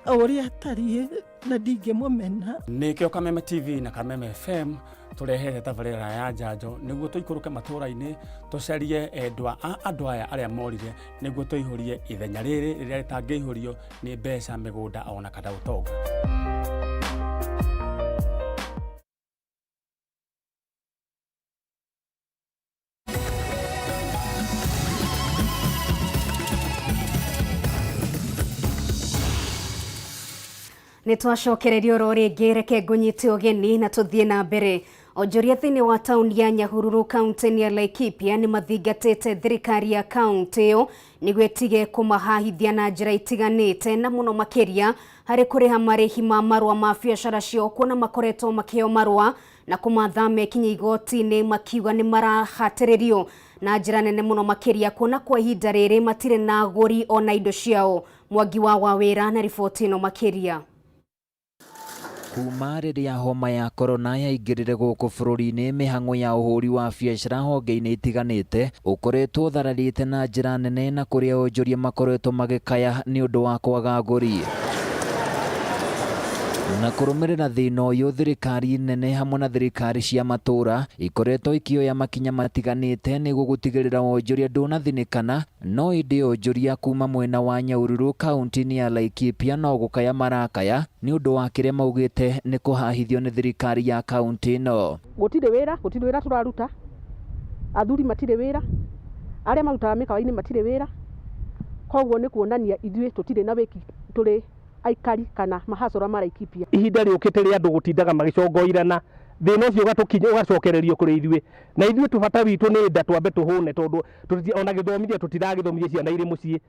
o ũrĩa atariĩ na ndingĩmũmena. Nĩkĩo Kameme TV na Kameme FM tũrehete tabarĩra ya njanjo nĩguo tũikũrũke matũũra-inĩ tũcarie endwa a andũ aya arĩa morire nĩguo tũihũrie ithenya rĩrĩ rĩrĩa rĩtangĩihũrio nĩ mbeca, mĩgũnda ona kana ũtonga. Nĩ twacokereria oro rĩngĩ, reke ngũnyite ũgeni na tũthiĩ na mbere. Onjoria thĩinĩ wa taũni ya Nyahururu kaunti-inĩ ya Laikipia nĩ mathingatĩte thirikari ya kaunti ĩyo nĩguo ĩtige kũmahahithia na njĩra itiganĩte na mũno makĩria harĩ kũrĩha marĩhi ma marũa ma biacara ciao, kuona makoretwo makĩheo marũa na kũmatha mekinye igoti-inĩ makiuga nĩ marahatĩrĩrio na njĩra nene mũno makĩria, kuona kwa ihinda rĩrĩ matirĩ na agũri ona indo ciao. Mwangi wa Wawĩra na riboti ĩno makĩria. Kuma rĩrĩa homa ya korona yaingĩrire gũkũ bũrũri-inĩ, mĩhang'o ya ũhũri wa biacara honge-inĩ itiganĩte ũkoretwo ũthararĩte na njĩra nene, na kũrĩa onjoria makoretwo magĩkaya nĩ ũndũ wa kwaga agũri. Na kũrũmĩrĩra thĩna ũyũ, thirikari nene hamwe na thirikari cia matũũra ikoretwo ikĩoya makinya matiganĩte nĩguo gũtigĩrĩra wonjoria ndũnathinĩkana. No ĩndĩ onjoria kuma mwena wa Nyahururu kaunti-inĩ ya Laikipia no gũkaya marakaya nĩ ũndũ wa kĩrĩa maugĩte nĩ kũhahithio nĩ thirikari ya kaunti ĩno. Gũtirĩ wĩra, gũtirĩ wĩra tũraruta, athuri matirĩ wĩra, arĩa marutaga mĩkawa-inĩ matirĩ wĩra, koguo nĩ kuonania ithuĩ tũtirĩ na wĩki tũrĩ aikari kana mahacora ma Laikipia. Ihinda rĩũkĩte rĩa andũ gũtindaga magĩcongoirana, thĩna ũcio ũgatũkinya ũgacokererio kũrĩ ithuĩ, na ithuĩ tũbata witũ nĩ nda twambe tũhũne, tondũ ona gĩthomithia tũtiragĩthomithia ciana irĩ mũciĩ.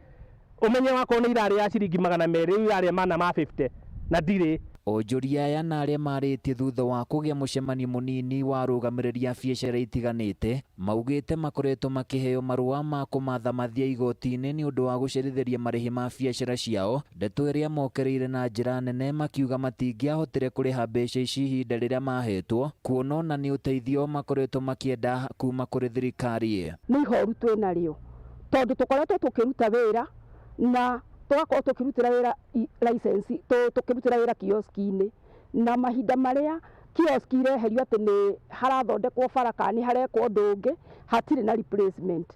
Ũmenye wakorwo nĩ irarĩa ciringi 200, rĩu irarĩa 450 na ndirĩ. Onjoria aya na arĩa marĩtie thutha wa kũgĩa mũcemanio mũnini wa arũgamĩrĩri a biacara itiganĩte maugĩte makoretwo makĩheo marũa ma kũmatha mathiĩ igoti-inĩ nĩ ũndũ wa gũcerithĩria marĩhi ma biacara ciao, ndeto ĩrĩa mokereire na njĩra nene makiuga matingĩahotire kũrĩha mbeca ici ihinda rĩrĩa mahetwo, kuona ona nĩ ũteithio makoretwo makĩenda kuma kũrĩ thirikari. Nĩ ihoru twĩnarĩo tondũ tũkoretwo tũkĩruta wĩra na tũgakorwo tũkĩrutĩra wĩra license, tũkĩrutĩra wĩra kioski-inĩ, na mahinda marĩa kioski ireherio atĩ nĩ harathondekwo bara kana nĩ harekwo ũndũ ũngĩ, hatirĩ na replacement.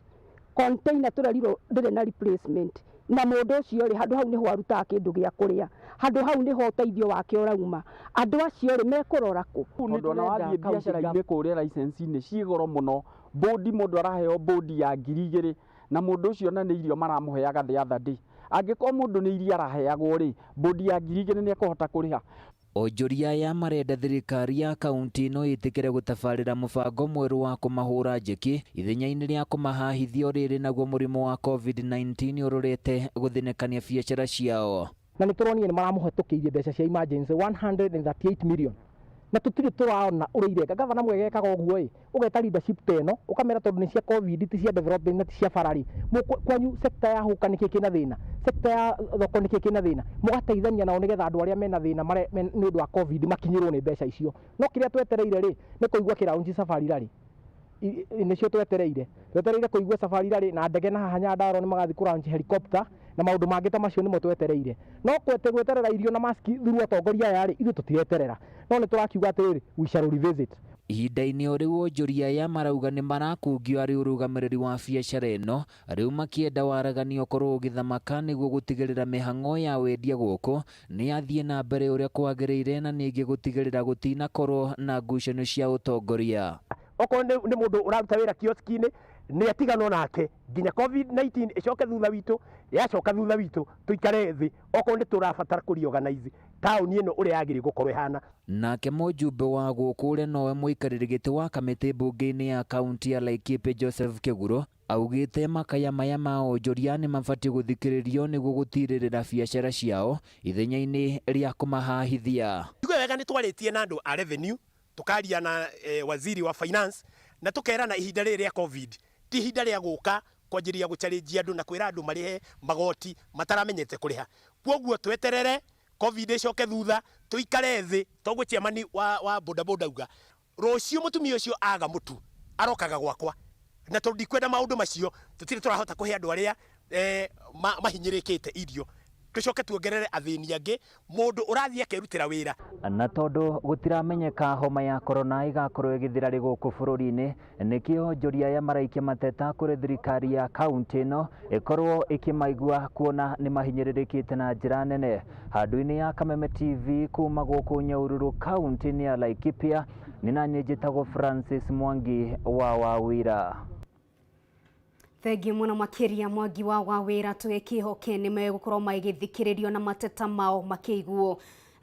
Container tũrerirwo ndĩrĩ na replacement. Na mũndũ ũcio rĩ, handũ hau nĩho arutaga kĩndũ gĩa kũrĩa, handũ hau nĩho ũteithio wake ũrauma. Andũ acio rĩ, mekũrora kũ? Tondũ ona wathiĩ biacara-inĩ kũrĩa license-inĩ ciĩ goro mũno, bũndi mũndũ araheo bũndi ya 2000 na mũndũ ũcio na nĩ irio maramũheaga the other day. Angĩkorwo mũndũ nĩ irio araheagwo rĩ, bũndi ya 2000 nĩ ekũhota kũrĩha? Onjoria aya marenda thirikari ya kaunti ĩno ĩtĩkĩre gũtabarĩra mũbango mwerũ wa kũmahũra njeki ithenya-inĩ rĩa kũmahahithia o rĩrĩ naguo mũrimũ wa COVID-19 ũrorete gũthinĩkania biacara ciao. Na nĩ tũronire nĩ maramũhetũkĩirie mbeca cia emergency 138 million na tũtirĩ tũrona ũrĩa ireka. Gavana mwega ekaga ũguo ĩ, ũgeta leadership ta ĩno ũkamera tondũ nĩ cia COVID, ti cia development na ti cia bara rĩ, kwanyu sector ya hũka nĩkĩ kĩna thĩna, sector ya thoko nĩkĩ kĩna thĩna, mũgateithania nao nĩgetha andũ arĩa mena thĩna nĩ ũndũ wa COVID makinyĩrwo nĩ mbeca icio. No kĩrĩa twetereire rĩ, nĩ kũigua kĩraunji safari rally. Nĩcio twetereire. Twetereire kũigua safari rally na ndege na haha Nyandarua nĩ magathiĩ kũlaunch helicopter na maũndũ mangĩ ta macio nĩmo twetereire. No gweterera irio na maski through atongoria aya rĩ, ithuĩ tũtireterera. No nĩ tũrakiuga atĩrĩrĩ, we shall revisit. Ihinda-inĩ o rĩu onjoria aya marauga nĩ marakungio arĩ ũrũgamĩrĩri wa biacara ĩno, rĩu makĩenda waragania ũkorwo ũgĩthamaka nĩguo gũtigĩrĩra mĩhang'o ya wendia gũkũ nĩ yathiĩ na mbere ũrĩa kwagĩrĩire na ningĩ gũtigĩrĩra gũtinakorwo na ngucanio cia ũtongoria. Okorwo nĩ mũndũ ũraruta wĩra kioski-inĩ, nĩ atiganwo nake nginya COVID-19 ĩcoke thutha witũ, yacoka thutha witũ tũikare thĩ, okorwo nĩ tũrabatara kũ reorganize taũni ĩno ũrĩa yagĩrĩire gũkorwo ĩhana. Nake mũjumbe wa gũkũ ũrĩa nowe mũikarĩri gĩtĩ wa kamĩtĩ mbunge-inĩ ya kaunti ya Laikipia Joseph Kĩguro augĩte makaya maya ma onjoria nĩ mabatiĩ gũthikĩrĩrio nĩguo gũtirĩrĩra biacara ciao ithenya-inĩ rĩa kũmahahithia. Njigue wega nĩ twarĩtie na andũ a revenue, tukaria na waziri wa finance na tukerana ihinda rĩrĩ rĩa COVID ti ihinda rĩa gũka kwanjĩrĩria gũcharĩnjia andũ na kwĩra andũ marĩhe magoti mataramenyete kũrĩha. Kwoguo tweterere COVID ĩcoke thutha, tũikare thĩ, toguo chairman wa boda boda auga rũciũ mũtumia ũcio aga mũtu arokaga gwakwa, na tondũ ndikwenda maũndũ macio tũtirĩ tũrahota kũhe andũ arĩa mahinyĩrĩkĩte irio, tũcoke tuongerere athĩni angĩ mũndũ ũrathiĩ akerutĩra wĩra. Na tondũ gũtiramenyeka homa ya korona ĩgakorwo ĩgĩthira rĩ gũkũ bũrũri-inĩ, nĩkĩo onjoria aya maraikia mateta kũrĩ thirikari ya kaunti ĩno ĩkorwo ĩkĩmaigua kuona nĩ mahinyĩrĩrĩkĩte na njĩra nene. Handũ-inĩ ya Kameme TV kuma gũkũ Nyahururu kaunti-inĩ ya Laikipia, nĩ naniĩ njĩtagwo Francis Mwangi wa Wawira. Thengiũ mũno makĩria Mwangi wa Wawira, tũgĩkĩhoke nĩ megũkorwo magĩthikĩrĩrio na mateta mao makĩiguo.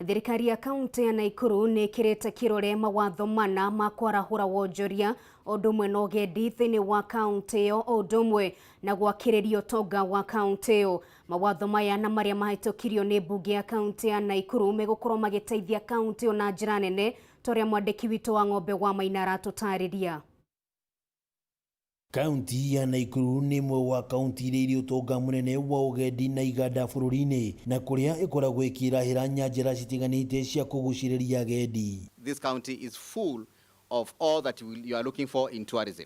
Thirikari ya kaunti ya Nakuru nĩ ĩkĩrĩte kĩrore mawatho mana ma kwarahũra wonjoria ũndũ ũmwe na ũgendi thĩinĩ wa kaunti ĩyo o ũndũ ũmwe na gwakĩrĩria ũtonga wa kaunti ĩyo. Mawatho maya na marĩa mahĩtũkirio nĩ mbunge ya kaunti ya Nakuru megũkorwo magĩteithia kaunti ĩyo na njĩra nene ta ũrĩa mwandĩki witũ wa Ng'ombe wa Maina aratũtarĩria. Kaunti ya Nakuru nĩ ĩmwe wa kaunti iria irĩ ũtonga mũnene wa ũgendi na iganda bũrũri-inĩ na kũrĩa ĩkoragwo ĩkĩrahĩra nyanjara citiganĩte cia kũgucĩrĩria agendi. This county is full of all that you are looking for in tourism.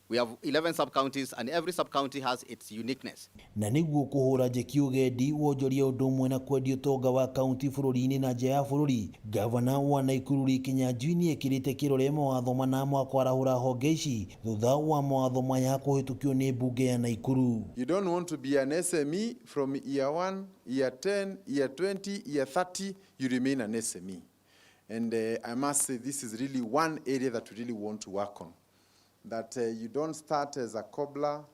We have 11 sub-counties and every sub-county has its uniqueness. Na nĩguo kũhũra njeki ũgendi wonjoria ũndũ ũmwe na kwendia ũtonga wa kaunti bũrũri-inĩ na nja ya bũrũri, gavana wa Nakuru Lee Kinyanjui nĩ ekĩrĩte kĩrore mawatho mana ma kwarahũra honge ici thutha wa mawatho maya kũhĩtũkio nĩ mbunge ya Nakuru. You don't want to be an SME from year 1, year 10, year 20, year 30, you remain an SME. And I must say this is really one area that we really want to work on. That you don't start as a cobbler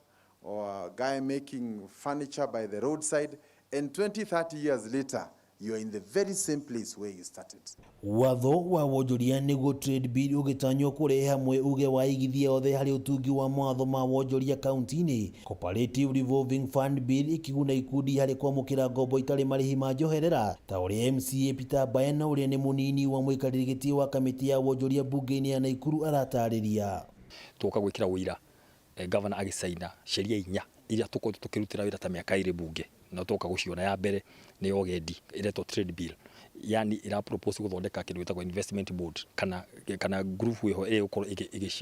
or a guy making furniture by the roadside, and 20, 30 years later, you are in the very same place where you started. Watho wa wonjoria nĩguo trade bill ũgĩtanywo kũrehe hamwe uge wa aigithia othe harĩ ũtungi wa mawatho ma wonjoria kaunti-inĩ. Cooperative Revolving Fund Bill ĩkĩguna ikundi harĩ kwamũkĩra ngombo itarĩ marĩhi ma njoherera ta ũrĩa MCA Peter Baena ũrĩa nĩ mũnini wa mũikarĩri gĩtĩ wa kamĩtĩ ya wonjoria mbunge-inĩ ya Nakuru aratarĩria. Tũgoka gwĩkĩra ũira governor agĩcaina sheria inya iria tũkoretwo tũkĩrutĩra wĩra ta mĩaka ĩrĩ bunge na tũgoka gũciona. Ya mbere nĩ ya ũgendi ĩretwo trade bill, yani ĩra propose gũthondeka kĩndũ gĩtagwo investment board kana group ĩho ĩrĩa ĩgũkorwo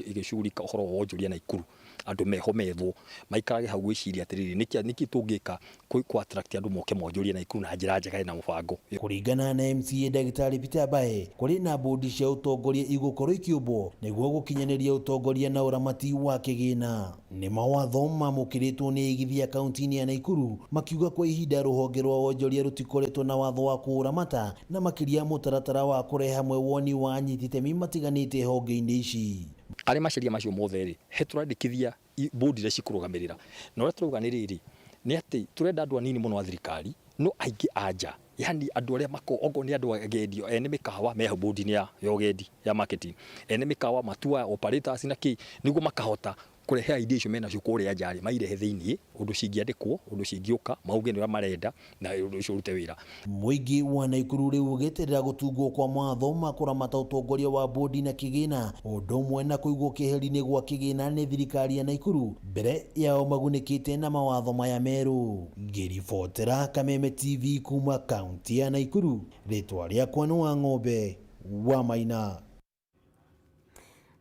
ĩgĩcugurika ũhoro wa wonjoria Nakuru. Andũ meho methwo maikarage hau gwĩciria atĩrĩrĩ, nĩkĩ tũngĩka kũ attract andũ moke monjorie Nakuru na njĩra njega ĩna mũbango. Kũringana na MCA Ndagĩtarĩ Peter Mbae, kũrĩ na bodi cia ũtongoria igũkorwo ikĩũmbwo nĩguo gũkinyanĩria ũtongoria na ũramati wa kĩgĩna. Nĩ mawatho mamũkĩrĩtwo nĩ aigithia kaunti-inĩ ya Naikuru makiuga kwa ihinda rũhonge rwa wonjoria rũtikoretwo na watho wa kũũramata na makĩria mũtaratara wa kũrehe hamwe woni wa anyiti itemi matiganĩte honge-inĩ ici. Arĩa maceria macio mothe rĩ, he tũrandĩkithia board iria cikũrũgamĩrĩra. Na ũrĩa tũrauga nĩ rĩrĩ, nĩ atĩ tũrenda andũ anini mũno a thirikari, no aingĩ a nja, yani andũ arĩa makoragwo, okorwo nĩ andũ agendi, ene mĩkawa me hau board-inĩ ya ũgendi, ya marketing, ene mĩkawa, ma tour operators na kĩ, nĩguo makahota kũrehe idea icio menacio kũrĩa nja rĩ, mairehe thĩiniĩ, ũndũ cingĩandĩkwo, ũndũ cingĩũka, mauge nĩ ũrĩa marenda, na ũndũ ũcio ũrute wĩra. Mũingĩ wa Naikuru rĩu ũgĩeterera gũtungwo kwa mawatho ma kũramata ũtongoria wa bodi na kĩgĩna, o ũndũ ũmwe na kũigwo keheri-inĩ gwa kĩgĩna nĩ thirikari ya Naikuru mbere yao magunĩkĩte na mawatho maya merũ. Ngĩribotera Kameme TV kuma kaunti ya Naikuru, rĩtwa rĩakwa nĩ Wang'ombe wa Maina.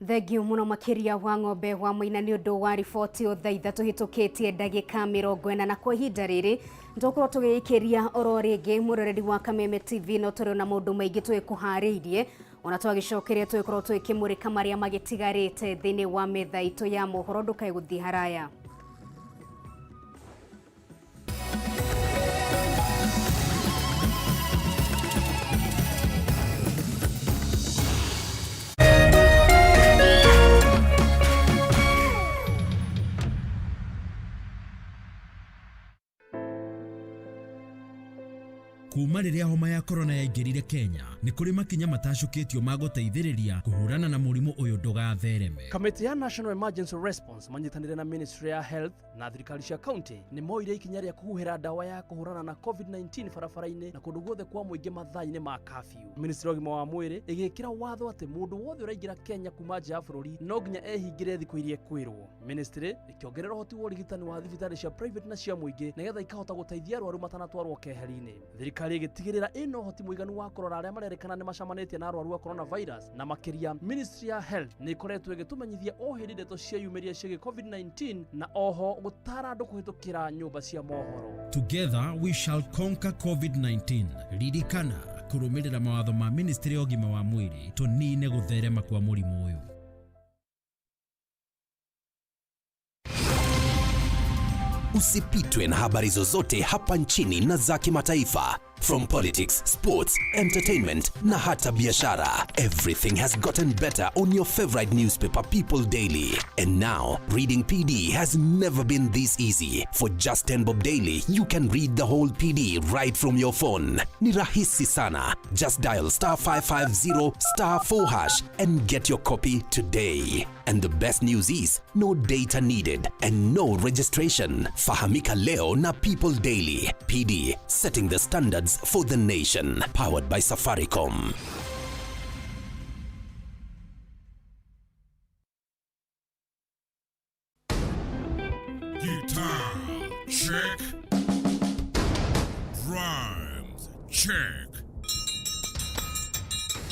Thengiũ mũno makĩria wa Ng'ombe wa Maina nĩ ũndũ wa riboti o thaa ithatũ hĩtũkĩtie ndagĩka 40, na kwa ihinda rĩrĩ nĩtũgũkorwo tũgĩikĩria oro rĩngĩ mwĩroreri wa Kameme TV, no tũrĩ na maũndũ maingĩ tũgĩkũharĩirie, ona twagĩcokeria tũgĩkorwo tũgĩkĩmũrĩka marĩa magĩtigarĩte thĩinĩ wa metha itũ ya mohoro. Ndũkae gũthiĩ haraya. Kuma rĩrĩa homa ya korona yaingĩrire Kenya, nĩ kũrĩ makinya matacũkĩtio ma gũteithĩrĩria kũhũrana na mũrimũ ũyũ ndũgathereme. Kamĩtĩ ya National Emergency Response manyitanĩre na Ministry ya Health na thirikari cia county nĩ moire ikinya rĩa kũhuhĩra ndawa ya kũhũrana na COVID-19 barabara-inĩ na kũndũ guothe kwa mũingĩ mathaa-inĩ ma curfew. Ministry ya ũgima wa mwĩrĩ ĩgĩkĩra watho atĩ mũndũ wothe ũraingĩra Kenya kuma nja ya bũrũri no nginya ehingĩre thikũ iria ekwĩrwo. Ministry ĩkĩongerera ũhoti wa ũrigitani wa thibitarĩ cia private na cia mũingĩ nĩgetha ikahota gũteithia arwaru matanatwarwo keheri-inĩ. Thirikari ĩgĩtigĩrĩra ĩna ũhoti mũiganu wa kũrora arĩa marerĩkana nĩ macamanĩtie na arwaru a coronavirus, na makĩria Ministry ya Health nĩ ĩkoretwo ĩgĩtũmenyithia o hĩndĩ ndeto cieyumĩria ciĩgiĩ COVID-19 na oho gũtara andũ kũhĩtũkĩra nyũmba cia mohoro. Together we shall conquer COVID-19. Ririkana kũrũmĩrĩra mawatho ma Ministry ya ũgima wa mwĩrĩ tũnine gũtherema kwa mũrimũ ũyũ. Usipitwe na habari zozote hapa nchini na za kimataifa. From politics, sports, entertainment na hata biashara. Everything has gotten better on your favorite newspaper, People Daily. And now, reading PD has never been this easy. For just 10 bob daily, you can read the whole PD right from your phone. Ni rahisi sana. Just dial star 550 star 4 hash and get your copy today. And the best news is, no data needed and no registration. Fahamika leo na People Daily. PD, setting the standards for the nation. Powered by Safaricom. Guitar, check. Drums, check.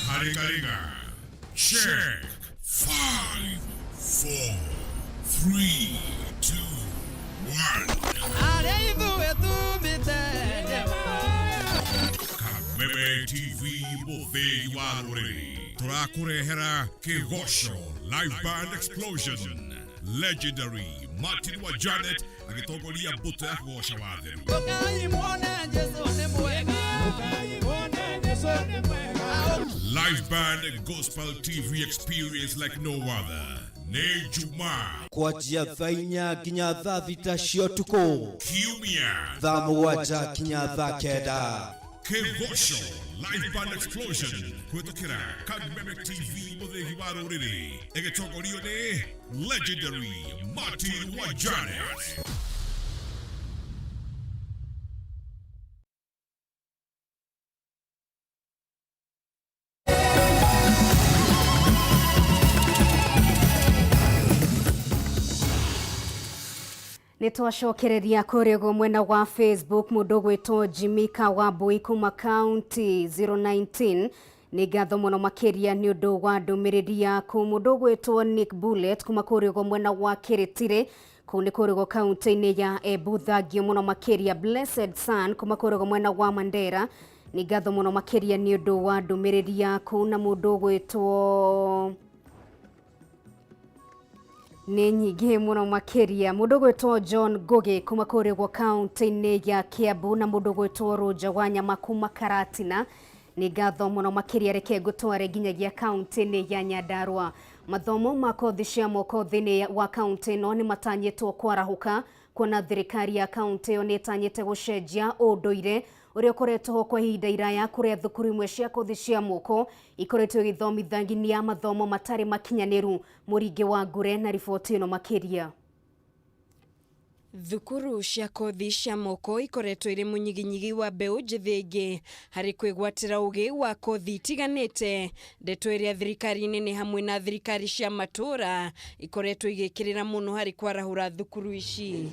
Haringaringa, check. 5, 4, 3, 2, 1. Kameme TV, mũthĩgi wa rũrĩrĩ, tũrakũrehera Kĩgoco Live Band Explosion. Legendary Martin wa Janet agĩtongoria mbũtũ ya kũgoca watheru. Live Band Gospel TV experience like no other. Nĩ Jumaa kwanjia thaa 4 nginya thaa 6 cia ũtukũ, Kiumia thaa 7 nginya thaa 9. Kĩgoco Live Band Explosion kũhĩtũkĩra Kameme TV, mũthĩgi wa rũrĩrĩ, ĩgĩtongorio nĩ Legendary Martin wa Janet. Nĩ twacokereria kũrĩa ũguo mwena wa Facebook, mũndũ ũgwĩtwo Jimika Wambui kuma county 019, nĩ ngatho mũno makĩria nĩ ũndũ wa ndũmĩrĩri yaku. Mũndũ ũgwĩtwo Nick Bullet kuma kũrĩa ũguo mwena wa Kĩrĩtirĩ, kũu nĩ kũrĩa ũguo kaunti-inĩ ya Embu, thangio mũno makĩria. Blessed Son kuma kũrĩa ũguo mwena wa Mandera, nĩ ngatho mũno makĩria nĩ ũndũ wa ndũmĩrĩri yaku. Na mũndũ ũgwĩtwo Nĩ nyingĩ mũno makĩria. Mũndũ gwĩtwo John Ngugi kuma kũrĩa gwa kaunti-inĩ ya Kiambu na mũndũ gwĩtwo Rũnja wa Nyama kuma Karatina, nĩ ngatho mũno makĩria. Reke ngũtware nginyagia kaunti-inĩ ya Nyandarua. Mathomo ma kothi cia moko thĩinĩ wa kaunti ĩno nĩ matanyĩtwo kwarahũka, kuona thirikari ya kaunti ĩyo nĩ ĩtanyĩte gũcenjia ũndũire ũrĩa ũkoretwo ho kwa ihinda iraya, kũrĩa thukuru imwe cia kothi cia moko ikoretwo igĩthomithania mathomo matarĩ makinyanĩru. Mũringĩ wa Ngure na riboti ĩno makĩria. Thukuru cia kothi cia moko ikoretwo irĩ mũnyiginyigi wa mbeũ njĩthĩ ĩngĩ harĩ kwĩgwatĩra ũgĩ wa kothi itiganĩte, ndeto ĩrĩa thirikari nene hamwe na thirikari cia matũũra ikoretwo igĩkĩrĩra mũno harĩ kwarahũra thukuru ici.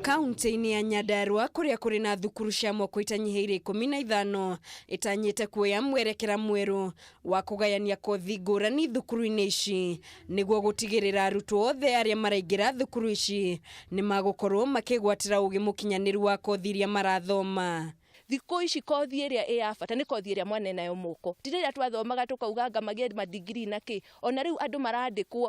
Kaunti-inĩ ya Nyandarua, kũrĩa kũrĩ na thukuru cia moko itanyihĩire 15, ĩtanyĩte kuoya mwerekera mwerũ wa kũgayania kothi ngũrani thukuru-inĩ ici, nĩguo gũtigĩrĩra arutwo othe arĩa maraingĩra thukuru ici nĩ magũkorwo makĩgwatĩra ũgĩ mũkinyanĩru wa kothi iria marathoma. Thikũ ici kothi ĩrĩa ĩ ya bata nĩ kothi ĩrĩa mwana enayo moko. Ti rĩrĩa twathomaga tũkauga anga magĩe madigiri na kĩ. Ona rĩu andũ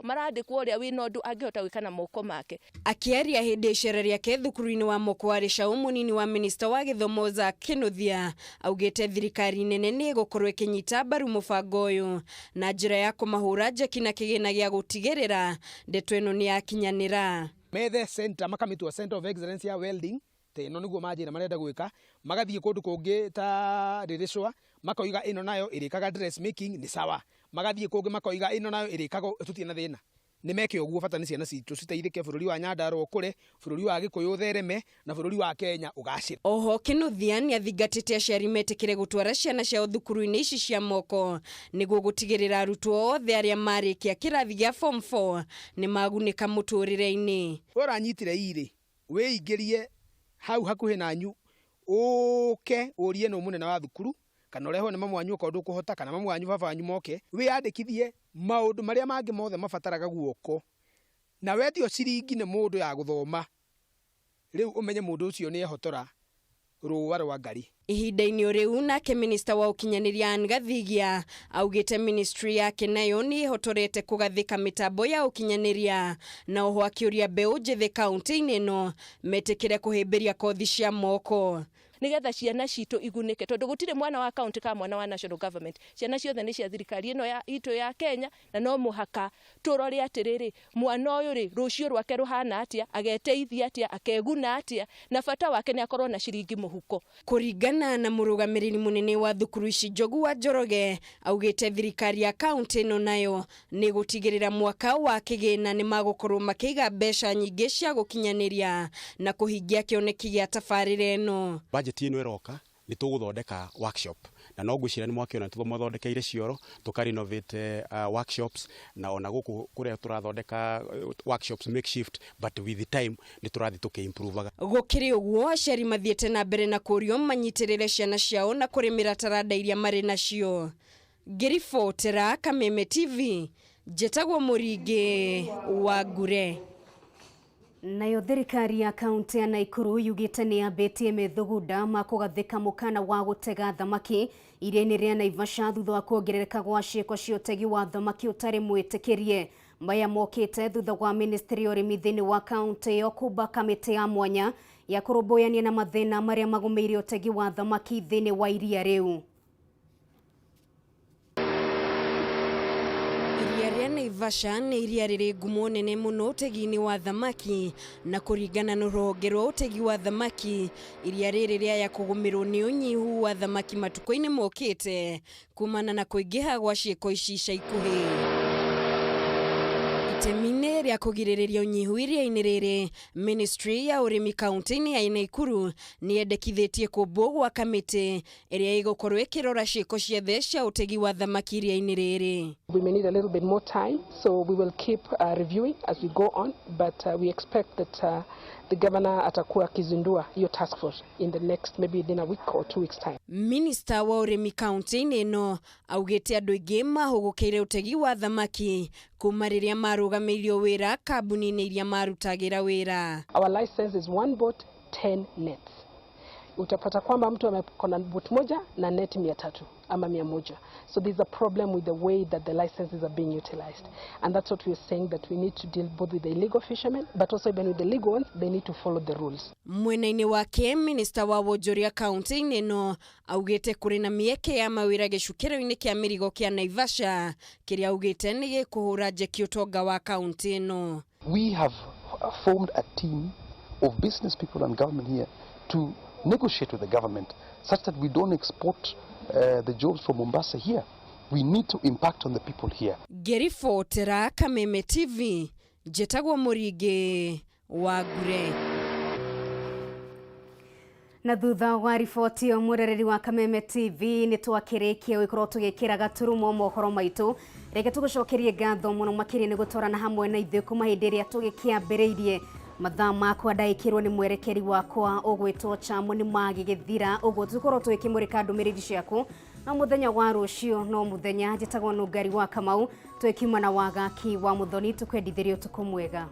marandĩkwo ũrĩa wĩna ũndũ angĩhota gwĩka na moko make. Akĩaria hĩndĩ ya icera rĩake thukuru-inĩ wa moko wa Rĩcaũ, mũnini wa minista wa gĩthomo Zack Kinuthia augĩte thirikari nene nĩ ĩgũkorwo ĩkĩnyita mbaru mũbango ũyũ na njĩra ya kũmahũra njeki na kĩgĩna gĩa gũtigĩrĩra ndeto ĩno nĩ yakinyanĩra. Methe center makamĩtua center of excellence ya welding, ta ĩno nĩguo manjĩra marenda gwĩka, magathiĩ kũndũ kũngĩ ta Rĩrĩcwa makoiga ĩno nayo ĩrĩkaga dressmaking, nĩ sawa, magathiĩ kũngĩ makoiga ĩno nayo ĩrĩkaga, tũtirĩ na thĩna. Nĩ meke ũguo, bata nĩ ciana citũ citeithĩke, bũrũri wa Nyandarua ũkũre, bũrũri wa Gĩkũyũ ũthereme, na bũrũri wa Kenya ũgacĩre. Oho Kinuthia nĩ athingatĩte aciari metĩkĩre gũtwara ciana ciao thukuru-inĩ ici cia moko, nĩguo gũtigĩrĩra arutwo othe arĩa marĩkia kĩrathi gĩa form 4 nĩ magunĩka mũtũrĩre-inĩ. We ũranyitire irĩ, wĩingĩrie hau hakuhĩ nanyu, ũke ũrie nũ mũnene wa thukuru, kana ũrehwo nĩ mamu wanyu okorwo ndũkũhota, kana mamu wanyu baba wanyu moke, wĩyandĩkithie maũndũ marĩa mangĩ mothe mabataraga guoko, na wetio ciringi nĩ mũndũ ya gũthoma, rĩu ũmenye mũndũ ũcio nĩ ehotora rũa rwa ngari. Ihinda-inĩ rĩu nake minista wa ũkinyanĩria Anne Gathigia augĩte ministry yake nayo nĩ ĩhotorete kũgathĩka mĩtambo ya ũkinyanĩria, na oho akĩũria mbeũ njĩthĩ kaunti-inĩ ĩno metĩkĩre kũhĩmbĩria kothi cia moko, nigetha ciana citũ igunĩke, tondũ gũtirĩ mwana wa county kana mwana wa national government, ciana ciothe nĩ cia thirikari ĩno ya itũ ya Kenya, na no mũhaka tũrore atĩrĩrĩ, mwana ũyũ rĩ, rũciũ rwake rũhana atĩa, ageteithia atĩa, akeguna atĩa, na bata wake nĩ akorwo na ciringi mũhuko. Kũringana na mũrũgamĩrĩri mũnene wa thukuru ici Njogu wa Njoroge, augĩte thirikari ya kaunti ĩno nayo nĩ gũtigĩrĩra mwaka wa kĩgĩna nĩ magũkorwo makĩiga mbeca nyingĩ cia gũkinyanĩria na kũhingia kĩoneki gĩa tabarĩra ĩno. Budget ĩno ĩroka nĩ tũgũthondeka workshop, na no ngwĩciria nĩ mwakĩona tũmathondekeire cioro, tũka renovate workshops, na ona gũkũ kũrĩa tũrathondeka workshops makeshift, but with the time nĩ tũrathiĩ tũkĩ-improvaga. Gũkĩrĩ ũguo, aciari mathiĩte na mbere na kũũrio manyitĩrĩre ciana ciao na kũrĩmĩra taranda iria marĩ nacio. Ngĩribotera Kameme TV, njĩtagwo Mũringĩ wa Ngure. Nayo thirikari ya kaunti ya Nakuru yugĩte nĩ yambĩtie methugunda ma kũgathĩka mũkana wa gũtega thamaki iria-inĩ rĩa Naivasha thutha wa kuongerereka gwa ciĩko cia ũtegi wa thamaki ũtarĩ mwĩtĩkĩrie. Maya mokĩte thutha wa ministry ya ũrĩmi thĩinĩ wa kaunti ĩyo kũmba kamĩtĩ ya mwanya ya kũrũmbũyania na mathĩna marĩa magũmĩire ũtegi wa thamaki thĩinĩ wa iria rĩu. Iria rĩa Naivasha nĩ iria rĩrĩ ngumo nene mũno ũtegi-inĩ wa thamaki, na kũringana na rũhonge rwa ũtegi wa thamaki, iria rĩrĩ rĩaya kũgũmĩrwo nĩ ũnyihu wa thamaki matukũ-inĩ mokĩte kumana na kũingĩha gwa ciĩko ici ica ikuhĩ. Itemi-inĩ rĩa kũgirĩrĩria ũnyihu iria-inĩ rĩrĩ, ministry ya ũrĩmi kaunti-inĩ ya Nakuru nĩ yendekithĩtie kũmbwo gwa kamĩtĩ ĩrĩa ĩgũkorwo ĩkĩrora ciĩko ciothe cia ũtegi wa thamaki iria-inĩ rĩrĩ. We may need a little bit more time, so we will keep reviewing as we go on, but we expect that the governor atakuwa akizindua hiyo task force in the next maybe within a week or 2 weeks time. Minister wa ũrĩmi kaunti-inĩ ĩno augĩte andũ aingĩ mahũgũkĩire ũtegi wa thamaki kuma rĩrĩa marũgamĩirio wĩra kambuni-inĩ iria marutagĩra wĩra. Our license is one boat, 10 nets. Utapata kwamba mtu amekona boat moja na net 300 ama 100. So there's a problem with the way that the licenses are being utilized. And that's what we're saying, that we need to deal both with the illegal fishermen, but also even with the legal ones, they need to follow the rules. Mwena-inĩ wake, minista wa wonjoria kaunti-inĩ ĩno augĩte kũrĩ na mĩeke ya mawĩra gĩcukĩro-inĩ kĩa mĩrigo kĩa Naivasha kĩrĩa augĩte nĩ gĩkũhũra njeki ũtonga wa kaunti ĩno. We have formed a team of business people and government here to negotiate with the government such that we don't export the jobs from Mombasa here. We need to impact on the people here. Ngĩribotera Kameme TV, njĩtagwo Mũringĩ wa Ngure. Na thutha wa riboti ĩyo, mwĩroreri wa Kameme TV, nĩ twakĩrĩkia gũkorwo tũgĩkĩra gaturumo mohoro maitũ. Reke tũgũcokerie ngatho mũno makĩria nĩ gũtwarana hamwe na ithuĩ kuma hĩndĩ ĩrĩa tũgĩkĩambĩrĩirie. Mathaa makwa ndaĩkĩrwo nĩ mwerekeri wakwa ũgwĩtwo Chamo nĩ magĩgĩthira, ũguo tũkorwo tũgĩkĩmũrĩka ndũmĩrĩri ciaku no mũthenya wa rũciũ. No mũthenya, njĩtagwo Nũngari wa Kamau, twĩkiuma na Wagaki wa Mũthoni, tũkwendithĩria ũtukũ mwega.